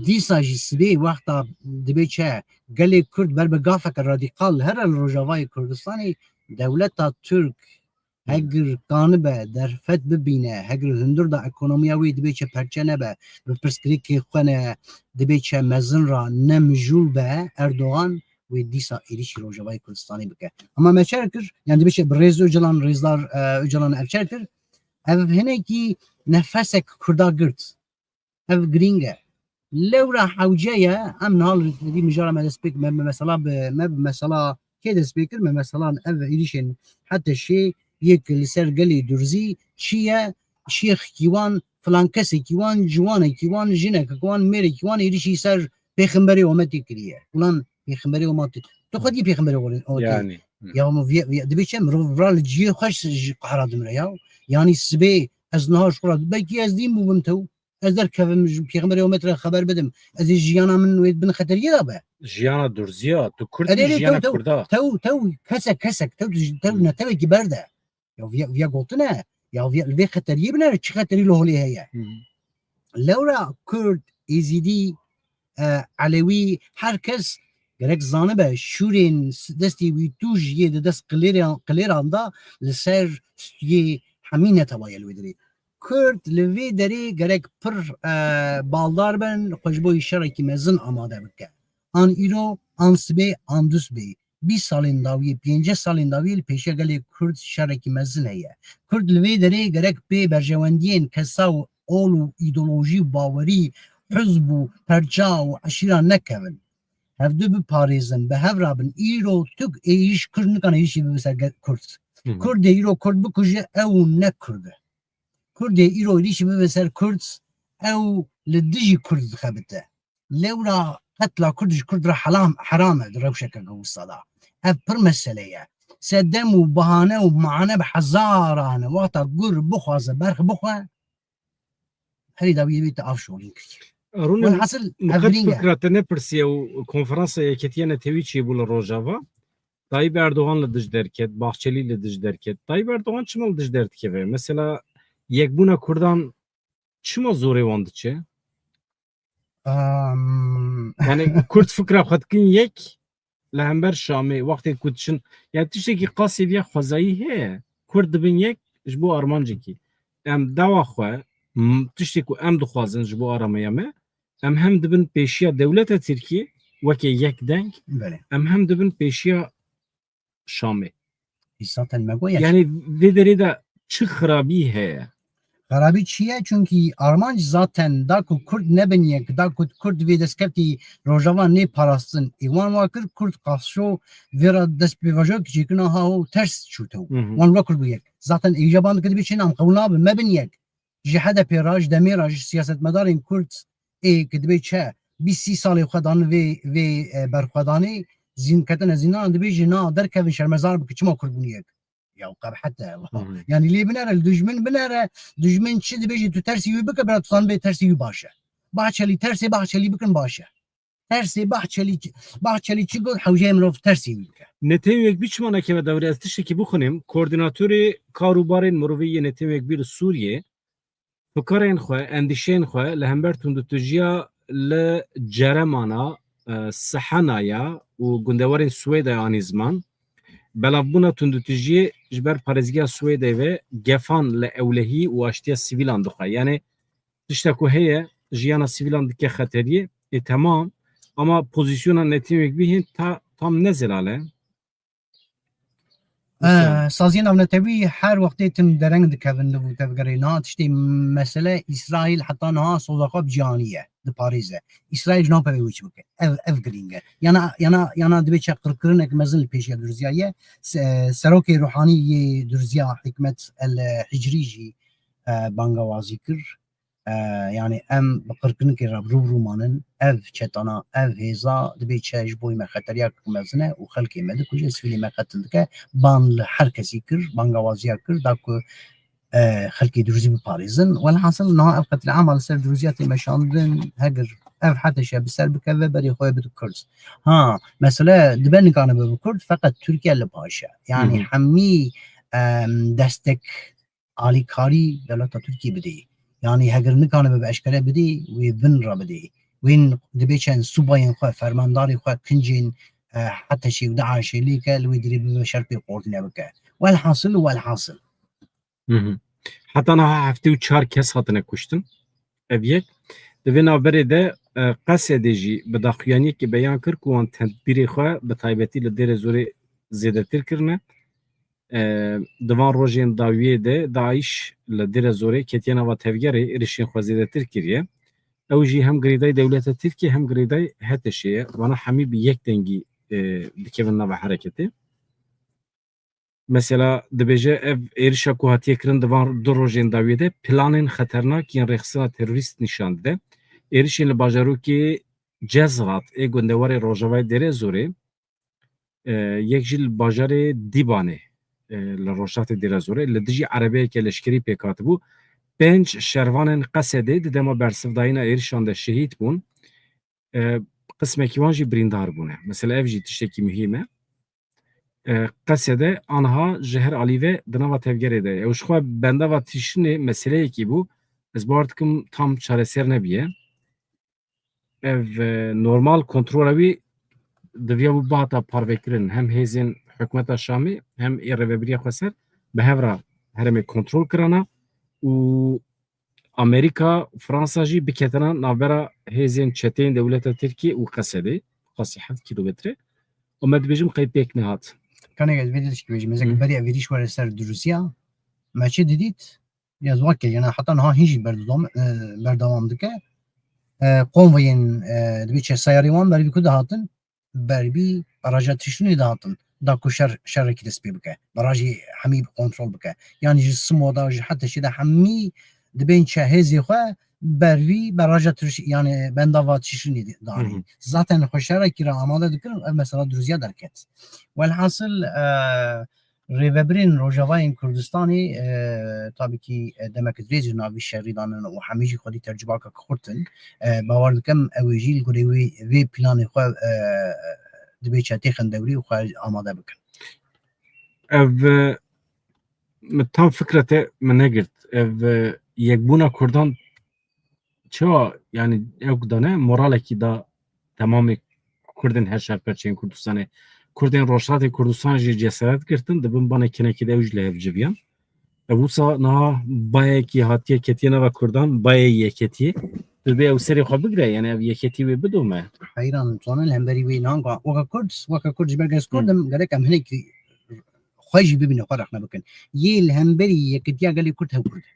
dîsa jî sibê wexta dibe çi, gelê Kurd ber bi gafeke radîkal here li Rojavayê Kurdistanê, dewleta Tirk Hı. Heger kanibe derfet bibîne, heger hundir da ekonomiya wê dibê çi perçe nebe, bi pirsgirêkê xwe ne dibê çi mezin ra ne mijûl be, Erdogan wê dîsa êrîşî Rojavayê Kurdistanê bike. Ama me çer kir, yani dibê çi bi rêz Ocalan, rêzdar, e, Ocalan ev çer kir, ev hinekî nefesek Kurda girt. Ev girîng e. Lewra hewce ye, em niha li vî mijara me dest pêk, me bi mesela bi, me bi mesela kê dest pê kir, me mesela ev êrîşên HTŞ'ê yek li ser gelê Durzî çi ye, şêxekî wan, filan kesekî wan, ciwanekî wan, jinekek wan, mêrekî wan êrîşî ser pêxemberê ometê kiriye. Ulan pêxemberê ometê, tu xwedî pêxemberê ometê. Yani. Ya, ama viya, viya, dibê çi mirov ra li cihê xwe ji qehra dimire ya. Yani sibê ez niha ji xwe ra, belkî ez dîn bûbim tew. Ez derkevim ji pêxemberê omet re xeber bidim. Ez ê jiyana min wê bin xeteriyê de be. Jiyana Durziya, tu Kurd Erê, î, erê, jiyana tew, tew, Kurda. Tew, tew, kesek, kesek, tew, tew, Hmm. netewekî berde. Ya viya, viya gotine, ya viya, li vê xeteriyê bine, çi xeterî li holê heye? Hmm. Lewra Kurd, Êzîdî, e, Elewî, her kes gerek zanibe, şûrên s-, destê wî tûj yê di dest qilêran, qilêran de li ser stûyê hemî netewa ye li wê dirê. Kurd li vê derê gerek pir, e, baldar bin, xwe ji bo şerekî mezin amade bike. An îro, an sibê, an dusbê. Bîst salên dawiyê, pêncî salên dawiyê li pêşiya gelê Kurd şerekî mezin heye. Kurd li vê derê gerek pê berjewendiyên kesa û ol û îdeolojî û bawerî, hizb û perça û eşîra nekevin. Hevdu biparêzin, bi hev rabin. Îro tuk êrîş Kurd nikane êrîşî bibe ser ge-, Kurd. Hı hı. Kurdê îro Kurd bikuje, ew ne Kurd e. Kurdê îro êrîşî bibe ser Kurd, ew li dijî Kurd dixebite. Lewra qetla Kurd ji Kurd re helam, heram e di rewşeke wisa de. Ev pir mesele ye. Sedem û bahane û mane bi hezaran e. Wexta gur bixwaze berx bixwe, herî dawiyê wî te av şolîn kiriye. Rûne Welhasil, ev miqet girîng e. Fikra te nepirsiye û konferansa Yeketiya Netewî çêbû li Rojava. Tayyip Erdogan li dij derket, Bahçelî li dij derket. Tayyip Erdogan çima li dij derdikeve? Mesela yekbûna Kurdan çima zorê wan diçe? Am. Yani Kurd fikra xwe dikin yek li hember Şamê, wextê ku diçin, yani tiştekî qasê viya xwezayî heye, Kurd dibin yek ji bo armancekî. Em dawa xwe, m-, tiştê ku em dixwazin ji bo arameya me, em hem dibin pêşiya dewleta Tirkiyê weke yek deng, Belê. Em hem dibin pêşiya Şamê. Î zaten me got ya. Yani vê derê de çi xirabî heye? Xerabî çi ye? Çunkî armanc zaten da ku Kurd nebin yek, da ku Kurd vê destkeftî Rojava nê parastin. Ê wan wa kir, Kurd qaşo vê re dest pêvajoyek çêkirina ha û ters çûte. Wan wa Kurd bû yek. Zaten êja ban dike dibê çi nam qewil nabe, mebin yek. Ji H D P re, ji demê re, ji siyasetmedarên Kurd ê ki dibê çi bîst sî salê xwe dan vê, vê, e, berxwedanê, zîn ketine zîndan, dibê ji na derkevin şermezar bike, çima Kurd bûn yek. Ya qebhete. Yani lê binere, li dijmin binere, dijmin çi dibêjî tu tersî wî bike, bira tu zanibê tersî wî baş e. Bahçelî tersê Bahçelî bikin baş e. Tersê Bahçelî çi, Bahçelî çi got hewceyê mirov tersî wî bike. Netewên Yekbî çima nekeve dewrê? Ez tiştekî bixwînim. Koordînatorê kar û barên mirovî yê Netewên Yekbî li Sûriyê fikarên xwe, endîşeyên xwe li hember tundûtûjiya li Ceremana, e, Sehena ya û gundewarên Swêdê anî ziman. Belavbûna tundûtûjiyê ji ber parêzgeha Swêdê ve gefan li ewlehî û aştiya sivîlan dixwe. Yani tişta ku heye, jiyana sivîlan dike xeteriyê, ê temam, ama pozîsyona Netewên Yekbî hîn ta, tam ne zelal e. Ee, saziyên navnetewî her wextê tim dereng dikevin li vû tevgerê. Niha tiştê mesele Îsraîl heta niha soza xwe bi cîhanî ye, diparêze. Îsraîl ji nav pevê wê çi bike? Ev, ev girîng e. Yana, yana, yana dibê çi qirkirinek mezin li pêşiya Durziya ye. Se-, serokê ruhanî yê Durziya Hikmet El Hicriî jî, e, bangawazî kir. E, yani em bi qirkinikê re rû bi rû manin. Ev çetana, ev hêza dibê çi ji bo me xeteriyek mezin e û xelkê me dikuje, sivîlê me qetil dike. Ban li her kesî kir, bangawaziya kir, da ku, e, xelkê Duruzî biparêzin. Welhasil niha ev qetlîama li ser Duruziya tê meşandin, heger ev heteşe bi ser bikeve, berê xwe bide Kurd. Ha, mesele dibe nikane bibe Kurd, feqet Tirkiye li paş e. Yani hemî, em, destek alîkarî dewleta Tirkiyê bidê. Yanî heger nikanibe bi eşkere bidê, wê bin re bidê. Wên dibê çend subayên xwe, fermandarê xwe, kincên, e, heteşê û DAIŞê lê ke, li wê dirê bibe şer pê qortîne bike. Welhasil û welhasil. Hı hı. Heta niha heftê û çar kes hatine kuştin. Ev yek. Di vê navberê de, e, Qesedê jî bi daxuyaniyekê beyan kir ku wan tedbîrê xwe bi taybetî li Dêrezorê zêdetir kirine. E, di van rojên dawiyê de DAIŞ li Dêrezorê ketiye nava tevgerê, êrişên xwe zêdetir kiriye. Ew jî hem girêdayî dewleta Tirkiyê hem girêdayî HTŞ'ê ye. Vana hemî bi yek dengî, e, dikevin nava hereketê. Mesela dibêje, ev êrişa ku hatiye kirin di van du rojên dawiyê de planên xeternak yên rêxistina terorîst nîşan dide. Êrişên li bajarokê Cezrat ê gundewarê rojavayê Dêrezorê, e, yek jî li bajarê Dîbanê, e, li rojhilatê Dêrezorê li dijî erebeyeke leşkerî pêk hatibû. Pênc şervanên Qesedê di dema bersivdayîna êrişan de şehîd bûn. E, qismekî wan jî birîndar bûne. Mesela ev jî tiştekî muhîm e. E, Qesede anha ji her alî ve di nava tevgerê de ye. Ew ji xwe bendava Tîşinê meseleyekî bû. Ez bawer dikim tam çareser nebiye. Ev, e, normal kontrola wî diviyabû bihata parvekirin. Hem hêzên hikûmeta Şamê hem ê rêvebiriya xweser bi hev re herêmê kontrol kirana û Amerîka, Fransa jî biketina navbera hêzên çeteyên dewleta Tirkiyê û Qesedê, qasî heft kîlometre. Û me dibêjim qey pêk nehat. Kanê ez vê dişkî bêjim, ez ê Hı. berê ev êrîş were ser Duruziya, me çi didît? Ya ez weke, yani heta niha hîn jî berdewam, e, berdewam dike. E, konvoyên, e, dibê çe seyarê wan berî ku dihatin, berî baraja Tişrînê dihatin, da ku şer, şerekî dest pê bike. Barajê hemî bi kontrol bike. Yani ji Simo da, ji Heteşê de hemî dibên çe hêzê xwe berî baraja Tişrî-, yani bendava Tişrînê de, danî. Hı hı. Zaten xwe şerekî re amade dikirin, ev mesela Duruziya derket. Welhasil, e, Rêvebirên Rojavayên Kurdistanê, e, tabî kî, e, demek dirêj ji navî şerî danin û hemî jî xwedî tercubaka xurt in. E, bawer dikim ew ê jî li gorî wê, vê planê xwe, e, dibê çetê xin dewrî û xwe amade bikin. Ev, e, min tam fikra te min negirt. Ev, e, yekbûna Kurdan çawa, yani, ew dane moralekî da temamê Kurdên her şarperçeyên Kurdistanê. Kurdên Rojhilatê Kurdistan jî cesaret girtin, di bin banê kinekê de ew jî li hev civiyan. Ev wisa niha bayekî hatiye ketiye nava Kurdan, bayê yeketiyê. Tu dê ew serê xwe bigire, yani ev yeketî wê bidome. Heyran, zanin li hemberî wê niha weka Kurd, weka Kurd ji ber ez Kurd im, gerek em hinekî xwe jî bibîne, xwe rexne bikin. Yê li hemberî yeketiya gelê Kurd hev Kurd e.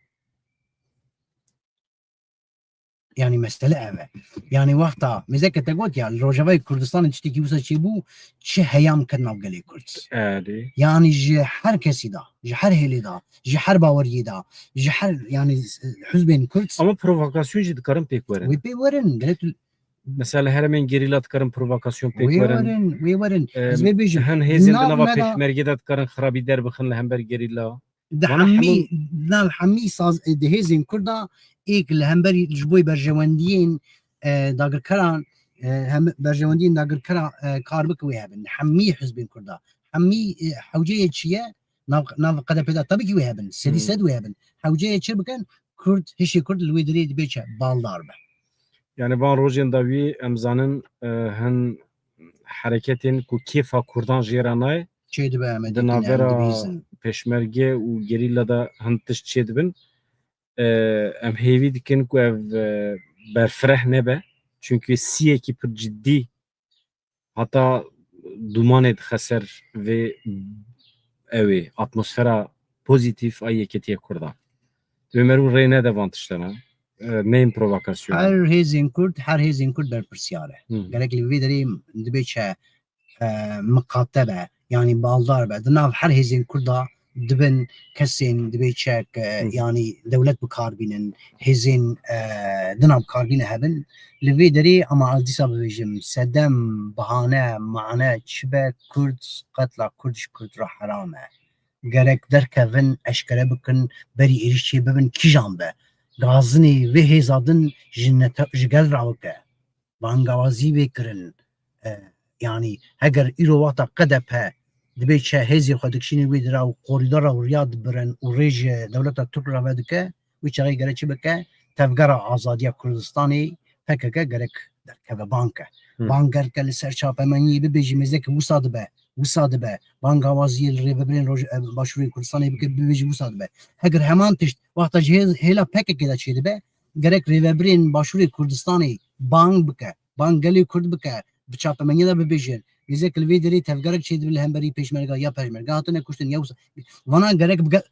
Yanî mesele ev e. Yanî wexta mêzeke te got ya, li Rojavayê Kurdistanê tiştekî wisa çêbû, çi heyam ket nav gelê Kurd. Erê. Yanî ji her kesî de, ji her hêlê de, ji her baweriyê de, ji her, yanî, hizbên Kurd. Ama provokasyon jî dikarin pêk werin. Wê pê werin, gelek tu Mesela li herêmên gerîla dikarin provokasyon pêk Wê werin. werin, wê werin. Em, Ez vê bêjim. Hin hêzên di Nav nava me de pêşmergê de dikarin xirabî derbixin li hember gerîla. Di Vana hemî, hemû nav hemî saz, di hêzên Kurda êk li hemberî ji bo berjewendiyên, e, dagirkeran, e, hem berjewendiyên dagirkera, e, kar bike wê hebin. Hemî hizbên Kurda. Hemî, e, hewceyê çi ye? Nav, nav K D P de tabii ki wê hebin. Sedî Hmm. sed wê hebin. Hewceyê çi bikin? Kurd, hişê Kurd li wê derê dibê çi? Baldar be. Yani van rojên dawî em zanin, e, hin hereketên ku kêfa Kurdan jê re nayê, Çê dibe em ê di dikine, em navbera dibîzin. Pêşmerge û gerîla de hin tişt çê dibin. E, em hêvî dikin ku ev, e, berfireh nebe. Çünkü siyekî pir ciddî heta dûmanê dixe ser vê ew ê atmosfera pozîtîf a yeketiya Kurda. Divê merû rê nede van tiştana. E, neyên provokasyon. Her hêzên Kurd, her hêzên Kurd berpirsiyar e. Hı. Gerek li vê derê dibê çi, e, miqate be, yanî baldar be. Di nav her hêzên Kurda dibin kesên dibê çek, e, Hı hı. yanî dewlet bi kar bînin, hêzên, e, di nav kar bîne hebin. Li vê derê ama ez dîsa bibêjim, sedem, bahane, mane, çi be, Kurd, qetla Kurd ji Kurd re heram e. Gerek derkevin, eşkere bikin, berî êrîş çê bibin, kîjan be. Gazinê vê hêza din ji nete-, ji gel re bike. Bangawazî vê kirin. E, yanî heger îro wexta K D P dibê çi hêzê xwe dikişînin wê dira û korîdora û riya dibirin û rê ji dewleta Tirk re vedike, wî çaxê gere çi bike? Tevgera Azadiya Kurdistanê P K K gerek derkeve bang ke. Hı. Bang gerke li ser çapemeniyê bibêjî mêzeke wisa dibe, wisa dibe. Bangawaziyê li rêvebirên Roj-, e, Başûrê Kurdistanê bike, bibêjî wisa dibe. Heger heman tişt wexta ji hêz-, hêla P K K de çêdibe, gerek rêvebirên Başûrê Kurdistanê bang bike, bang gelê Kurd bike, bi çapemeniyê de bibêjin. Mêzek li vê derê tevgerek çêdibe li hemberî pêşmerga ya pêşmerga hatine kuştin ya wisa. Vana gerek bige-,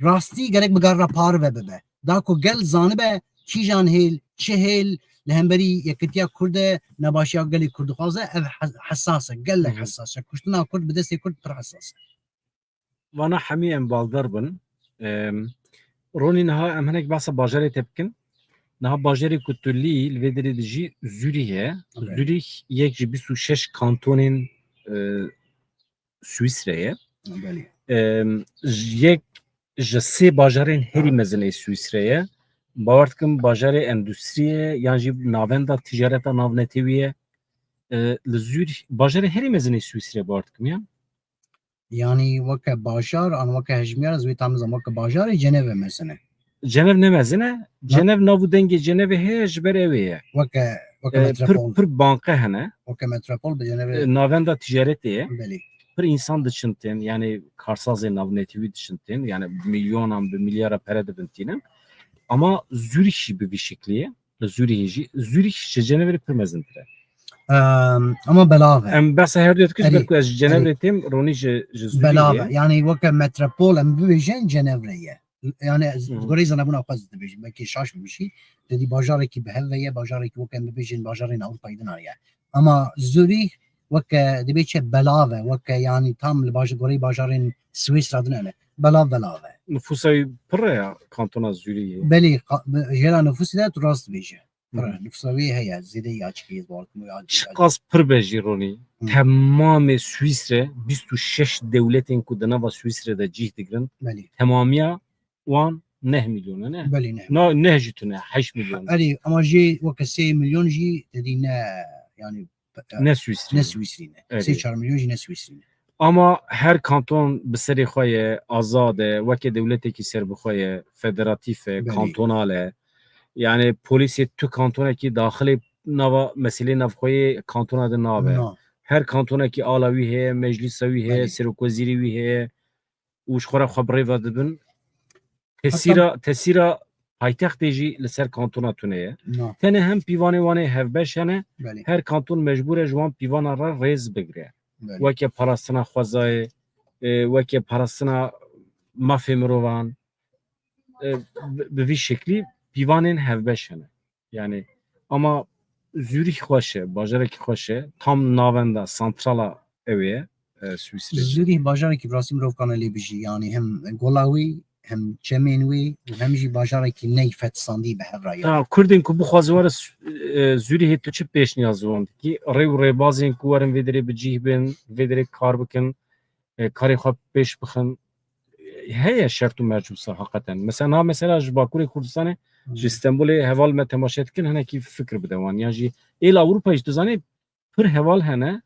rastî gerek bi gel re parve bibe. Da ku gel zanibe kîjan hêl, çi hêl li hemberî yekitiya Kurd e, nebaşiya gelê Kurd dixwaze, ev he-, hesas e, gelek Hı hı. hesas e. Kuştina Kurd bi destê Kurd pir hesas e. Vana hemî em baldar bin. Em, Ronî, niha em hinek behsa bajarê te bikin. Niha bajarê ku tu lî, li vê derê dijî Zurîh e. Evet. Zurîh yek ji bîst û şeş kantonên, e, Swîsre ye. Belê. Em, j-, yek ji sê bajarên herî mezin ê Swîsre ye. Bawer dikim bajarê endustriyê ye, yan jî navenda ticareta navnetewî ye. E, li Zurîh, bajarê herî mezin ê Swîsre bawer dikim ya. Yanî weke bajar, an weke hejmiyar, ez wê tam nizam, weke bajarê Cenevê mezin e. Cenev ne mezin e. Na- Cenev nav û dengê Cenevê heye, ji ber ew ê ye. Weke, weke E, pir, metropol. Pir banqe hene. Weke metropol bi Cenevê. E, navenda ticaretê ye. Belê. Pir însan diçin tên, yani karsazê navnetewî diçin tên, yani milyonan bi milyara pere dibin tînin. Ama Zurîh jî bi vî şeklî ye. Li Zurîhê jî. Zurîh ji Cenevê pir mezintir e. Em, ama belav e. Em behsa her du dikin, ji Erê, ber ku ez ji Cenevê erê. Têm, Ronî ji, ji Zurîhê. Belav e. Yani weke metropol em bibêjin Cenevre ye. Yani ez Hı hı. goreyê zanebûna xwe ez dibêjim, belkî şaş bibîşî. Te dî bajarekî bi hev ve ye, bajarekî weke em bibêjin bajarên Ewropayê din ye. Ama Zurîh weke dibê çi belav e, weke yani tam li baj-, goreyê bajarên Swîsra din ne. Belav belav e. Nifûsa wî pir e ya kantona Zurîhê. Belê, qa-, bi-, jêra nifûsê de tu rast dibêje. Pir e. Hı. Nifûsa wî heye, zêde ya çi heye, bawer dikim ya. Çiqas pir be jî Ronî, Hı. temamê Swîsre, bîst û şeş dewletên ku di nava Swîsre de cîh digirin, Belê. Temamiya wan neh milyon e, ne? Belê, neh. Na, neh jî tune, heşt milyon. Erê, ama jê weke sê milyon jî te dî ne, yani, Ne Swîsrî. Ne Swîsrî ne. Erê. Sê çar milyon jî ne Swîsrî ne. Ama her kanton bi serê xwe ye, azad e, weke dewletekî serbixwe ye, federatîf e, Belê. Kantonal e. Yani polîsê tu kantonekî daxilê nava meselê navxweyê kantona de nabe. Na. Her kantonekî ala wî heye, meclîsa wî heye, Belê. Serokwezîrê wî heye. Û ji xwe re xwe bi rê ve dibin. Tesîra, Heta tesîra paytextê jî li ser kantona tune ye. Na. Tenê hem pîvanê wan ê hevbeş hene, Belê. Her kanton mecbûr e ji wan pîvana re rêz bigire. Belê. Weke parastina xwezayê, e, weke parastina mafê mirovan, e, bi, bi vî şeklî pîvanên hevbeş hene. Yani ama Zürih xweş e, bajarekî xweş e. Tam navenda, santrala ew ê, e, Swîsrê. Zürih bajarekî bi rastî mirov kane lê bijî. Yani hem gola wî, hem çemên wî û hem jî bajarekî ney fetisandî bi hev re ye. Ha, Kurdên ku bixwazin were Su-, e, Zürihê, tu çi pêşniyaz ji wan dikî? Rê û rêbazên ku werin vê derê bi cih bin, vê derê kar bikin, e, karê xwe pêş bixin, e, heye şert û merc wisa heqeten. Mesela, niha mesela ji Bakurê Kurdistanê, ji Stenbolê heval me temaşe dikin, hinekî fikir bide wan. Yan jî ê li Ewropayê jî tu zanî pir heval hene,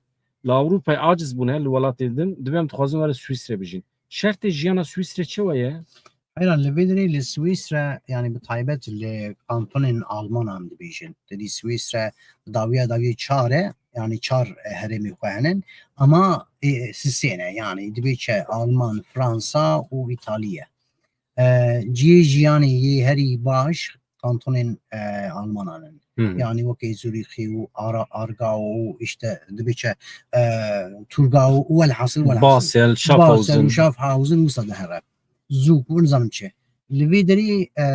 li Ewropayê aciz bûne, li welatê din, dibê em dixwazin were Swîsrê bijîn. Şertê jiyana Swîsrê çi we ye? Heyran, li vê derê li Swîsre, yani bi taybet li kantonên Almanan dibêjin. Te dî Swîsre dawiya dawiyê çar e, yani çar, e, herêmê xwe hene, ama, e, sisê ne, yani dibê çi Alman, Fransa û Îtalî ye. E, cihê jiyanê yê herî baş kantonên, e, Almanan in. Hı hı. Yani wekî Zurîxî û Ara-, Argau û işte dibê çi, e, Thurgau û welhasil, welhasil. Basel, Schaffhausen. Basel û Schaffhausen wisa dihere. Zûk û nizanim çi. Li vê derî, e,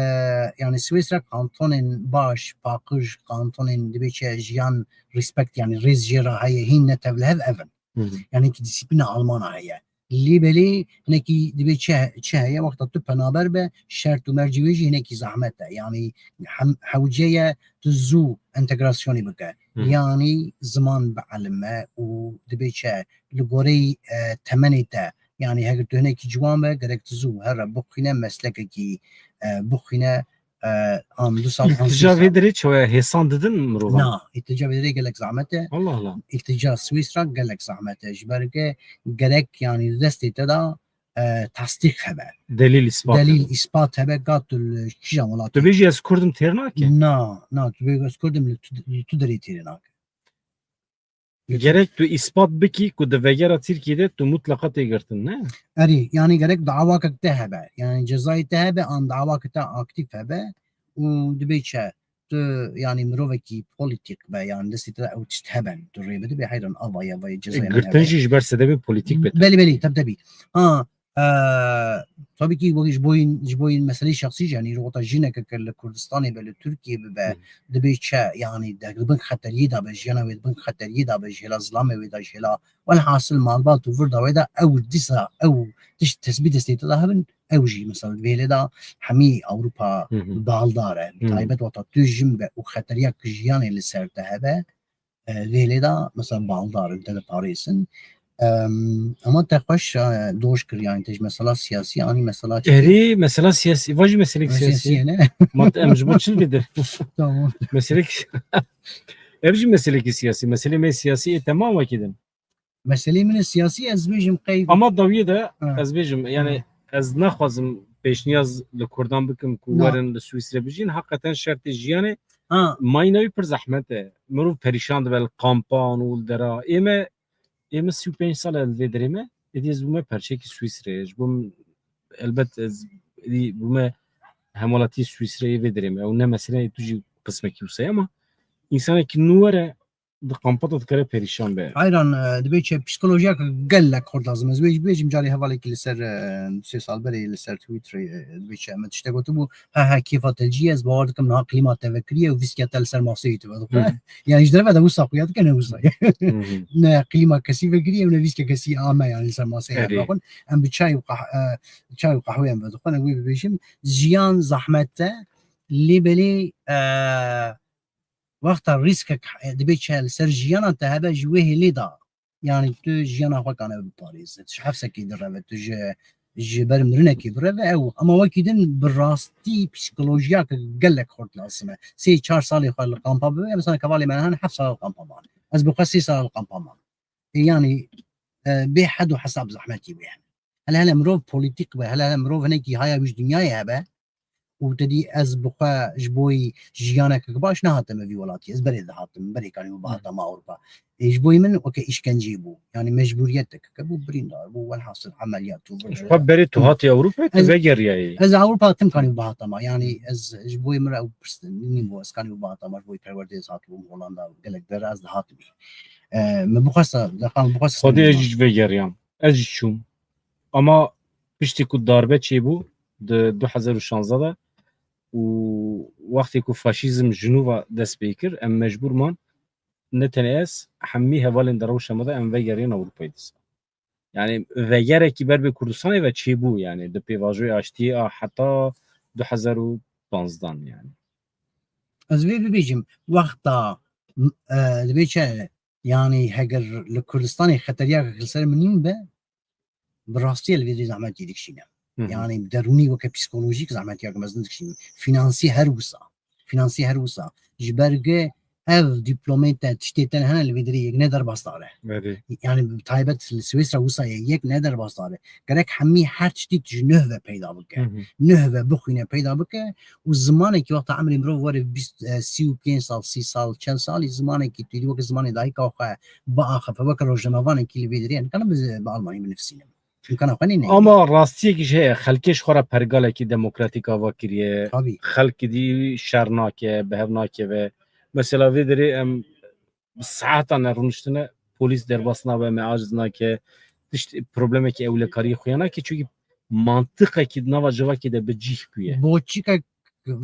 yani Swîsre kantonên baş, paqij, kantonên dibê çi jiyan respect, yani rêz jê re heye, hîn ne tevlihev ev in. Hı hı. Yani ki disiplîna Almana heye. Lê belê hinekî dibê çi, çi heye? Wexta tu penaber be, şert û mercê wê jî hinekî zehmet e. Yani hem hewce ye tu zû entegrasyonê bike. Hı. Yani ziman bielime û dibê çi li goreyî, e, temenê te. Yani heger tu hinekî ciwan be, gerek tu zû here bixwîne, meslekekî, e, bixwîne, e, an du sal, an sê sal. Îltîca vê derê çi ye? Hêsan didin mirovan? Na, îltîca vê derê gelek zehmet e. Allah Allah. Îltîca Swîsra gelek zehmet e. Ji ber ke gerek, yani, di destê te de, e, tasdîq hebe. Delîl, îspat hebe. Delîl, îspat hebe, ka tu li kîjan welatî. Tu bêjî ez Kurd im têr nake? Na, na, tu bê ez Kurd im li tu, li tu derê têrê nake. Gerek tu îspat bikî ku di vegera Tirkiyê de tu mutleqa tê girtin, ne? Erê, yani gerek dawakek te hebe. Yani cezayê te hebe, an dawakek te aktîf hebe û dibê çi? Tu, yani mirovekî polîtîk be, yani destê te de ew tişt heben. Tu rê bidibê heyran ava ya vay cezayê. E, girtin jî ji ber sebebê polîtîk be. Belê, belê, tabii, tabii. Ha, Eee, tabii ki wekî ji bo yîn, ji bo yîn meseleyê şexsî jî, yanî rota jineke ke li Kurdistanê be, li Tirkiyê bibe, Hı. dibê çi, yanî de, di bin xeteriyê de be, jiyana wê di bin xeteriyê de be, ji hêla zilamê wê de, ji hêla welhasil malbat û vir de wê de, ew dîsa, ew tişt tesbî destê te de hebin, ew jî, mesela, di vê hêlê de hemî Ewropa Hı hı. baldar e. Hı hı. Taybet wata tu jin be û xeteriya ku jiyanê li ser te hebe, e, vê hêlê de, mesela, baldar in, te diparêzin. Em, ama te xweş, e, doj kir, yani te ji mesela siyasî anî mesela çi? Erê, mesela siyasî, va jî meselek Mesela siyasî. siyasî ne? Ma em ji bo çi li vê der? Tamam. Meselek, ev jî meselekî siyasî. Meselê me siyasî ê tema wekî din. Meselê min siyasî, ez bêjim qey. Ama dawiyê de Ha. ez bêjim, yani Ha. ez naxwazim pêşniyaz li Kurdan bikim ku Na. werin li Swîsrê bijîn. Heqeten şertê jiyanê Ha. mayîna wî pir zehmet e. Mirov perîşan dibe li kampan û li dera. Ê me, ê me sî û pênc sal e li vê derê me. Êdî ez bûme perçekî Swîsreyê. Ji bo min, elbet ez êdî bûme hemwelatî Swîsreyê vê derê me. Ew ne mesele, ê tu jî qismekî wisa ye ama însanekî nû were di kampa de dikare perîşan be. Heyran, e, dibê çi psîkolojiyek gelek xurt lazim. Ez bêj-, bêjim carê hevalekî li ser, e, sê sal berê li ser Twitterê, e, dibê çi me tiştek gotibû, "Ha, ha, kêfa te cî ye, ez bawer dikim niha klîma te vekiriye û vîskya te li ser maseyê tu vedixwe." Hı. Yani ji derve de wisa xuya dike, ne wisa ye. Hı hı. Ne klîma kesî vekiriye û ne vîskya kesî ame, yani li ser maseyê Erê. vexwin. Em bi çay û qah-, e, çay û qehweyê em vedixwin, ez wê bibêjim. Jiyan zehmet e, lê belê, e, wexta rîskek, e, dibê çi li ser jiyana te hebe ji wê hêlê de, yani tu jiyana xwe kane biparêze, tu ji hefsekê direve, tu ji, ji ber mirinekê bireve ew, ama wekî din bi rastî psîkolojiyeke gelek xurt lazim e. Sê çar salê xwe li kampa bibe, mesela kevalê me hene heft sal li kampa man. Ez bi xwe sê sal li kampa man. E, yani, e, bê hed û hesab zehmetî wê hene. Hele hele mirov polîtîk be, hele hele mirov hinekî haya wî ji dinyayê hebe û te dî ez bi xwe ji bo yî jiyanekek baş nehatime vî welatî. Ez berê dihatim, berê kanî bû bihata me Ewropa. Ê, ji bo yî min weke îşkenceyê bû. Yani mecbûriyetek ke bû, birîndar bû, welhasil emeliyat û vir. Ji xwe berê tu hatî Ewropa, tu Ez, vegeriyayî. ez Ewropa tim kanî bû bihata me. Yani ez ji bo yî min re ew pirs nîn bû, ez kanî bû bihata me, ji bo yî perwerdeyê ez hatibûm Holanda, gelek der ez dihatim. E, min bixwesta, dexan bixwesta Xwedê ez jî ji vê geriyam. Ez jî çûm. Ama piştî ku darbe çêbû di du hezar û şanzdeh de, û wextê ku faşîzm ji nû ve dest pê kir, em mecbûr man, ne tenê ez, hemî hevalên di rewşa me de em vegeriyên Ewropayê dîsa. Yani vegerekî ber bi Kurdistanê ve çêbû, yani di pêvajoyê aştiyê a heta du hezar û panzdan yani. Ez vê bibêjim, wexta, e, dibê çi, yani heger li Kurdistanê xeteriyek li ser min nîn be, bi rastî li vê derê zehmetî dikişîne. Hı hı. Yani bi derûnî weke psîkolojîk zehmetiyek mezin dikişîne. Finansî her wisa. Finansî her wisa. Ji ber ge ev dîplomê te, tiştê te hene li vê derê yek ne derbasdar e. Berê. Yani bi taybet li Swîsra wisa ye, yek ne derbasdar e. Gerek hemî her tiştî tu ji nuh ve peyda bike. Hı hı. Nuh ve bixwîne peyda bike û zimanekî wexta emrê mirov were bîst, e, sî û pênc sal, sî sal, çend salî zimanekî tu dî weke zimanê dayika xwe biaxife, weke rojnamevanekî li vê derê, yani, kana bi, bi almanî binivîsînim. Îmkana xwe nîne. Ama rastiyekî jî heye, xelkê ji xwe re pergalekî demokratîk ava kiriye. Tabî. Xelk dî şer nake, bi hev nakeve. Mesela vê derê em bi saetan e rûniştine, polîs derbas nabe, me aciz nake. Tişt problemekî ewlekariyê xuya nake, çunkî mantiqekî di nava civakê de bi cîh bûye. Boçîkek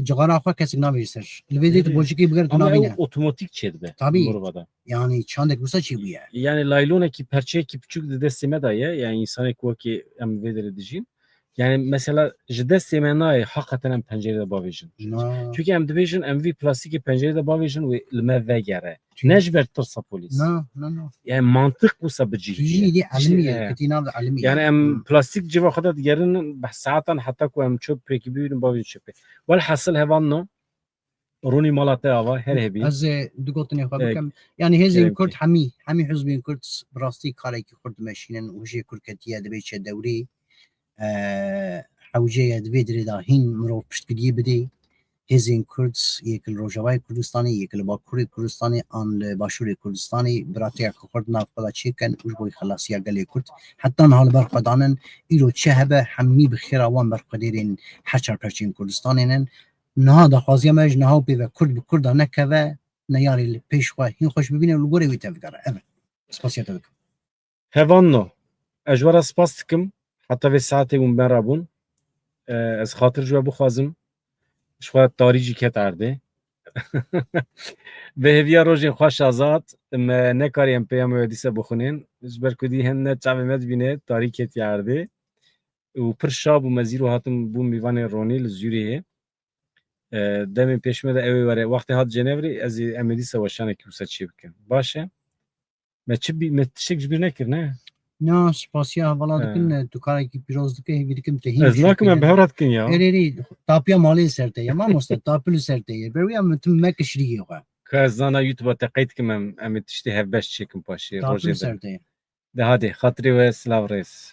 cixara xwe kesik navêje ser. Li vê dê tu Erê. boçîkê bigere tu Ama ew navîne. otomatik çêdibe Tabî. Mirova de. Yani çandek wisa çêbûye. Yani laylonekî, perçeyekî piçûk di destê me de ye. Yani insanek wekî em vê derê dijîn. Yani mesela ji destê me nayê, hakikaten em pencerê de bavêjin. Na. Çünkü em dibêjin, em vî plastîkê pencerê de bavêjin û li me vegere. Çünkü- Ne ji ber tirsa polîs. Na, na, na. Yani mantiq wisa bi cîh Tu jî ye. dî Tiştê, elmî ye, e. ketî nav elmî ye. Yani em Hmm. plastîk civa xwe de digerin, bi saetan heta ku em çöp pêkî bibînin, bavêjin çöpê. Welhasil hevalno, Ronî mala te ava, her hebî. Ez ê du gotinê xwe E, bikim. Yani hêzên Kerem Kurd ki. Hemî, hemî hizbên Kurd bi rastî karekî xurt dimeşînin û hêzê Kurd ketiye, dibê çi dewrî, e, hewce ye, di vê derê de hîn mirov piştgiriyê bidê. Hêzên Kurd yek li Rojavayê Kurdistanê, yek li Bakurê Kurdistanê an li Başûrê Kurdistanê biratiyeke xurt nav xwe de çêkin û ji bo xelasiya gelê Kurd heta niha li ber xwe danin. Îro çi hebe hemî bi xêra wan berxwedêrên her çar perçeyên Kurdistanê nin. Niha daxwaziya me ji niha û pê ve Kurd bi Kurda nekeve, neyarê li pêş xwe hîn xweş bibîne û li gorê wî tevgere. Ev e. Spasiya te dikim. Hevanno, ez ji we re spas dikim. Heta vê saetê hûn me re bûn. E, ez xatir ji we bixwazim. Ji xwe tarî jî ket erdê. Bi hêviya rojên xweş azad, me nekarî em peyama we dîsa bixwînin. Ji ber ku dî hin ne çavê me dibîne, tarî ketiye erdê. Û pir şa bû, me zîro hatim bûm mîvanê Ronî li Zûrîhê. E, demên pêş me de ew ê were. Wextê hat Cenevrê, ez ê, em ê dîsa weşanekî wisa çê bikin. Baş e. Me çi bî-, me tiştek ji bîr nekir, ne? Na, spasiya hevala He. dikin, tu karekî pîroz dike, hêvî dikim te hîn Ez tiştek nakim, em bide. bi hev re dikin ya. Erê, erê, tapiya malê li ser te ye. Mamoste, tapi li ser te ye. Ber wî em tim me kişirî xwe. Ka ez zana YouTube te qeyd kim, em, em ê tiştê hevbeş çêkin paşê Tapi rojê li de. ser te ye. De hadê, xatirê we, silav rêz.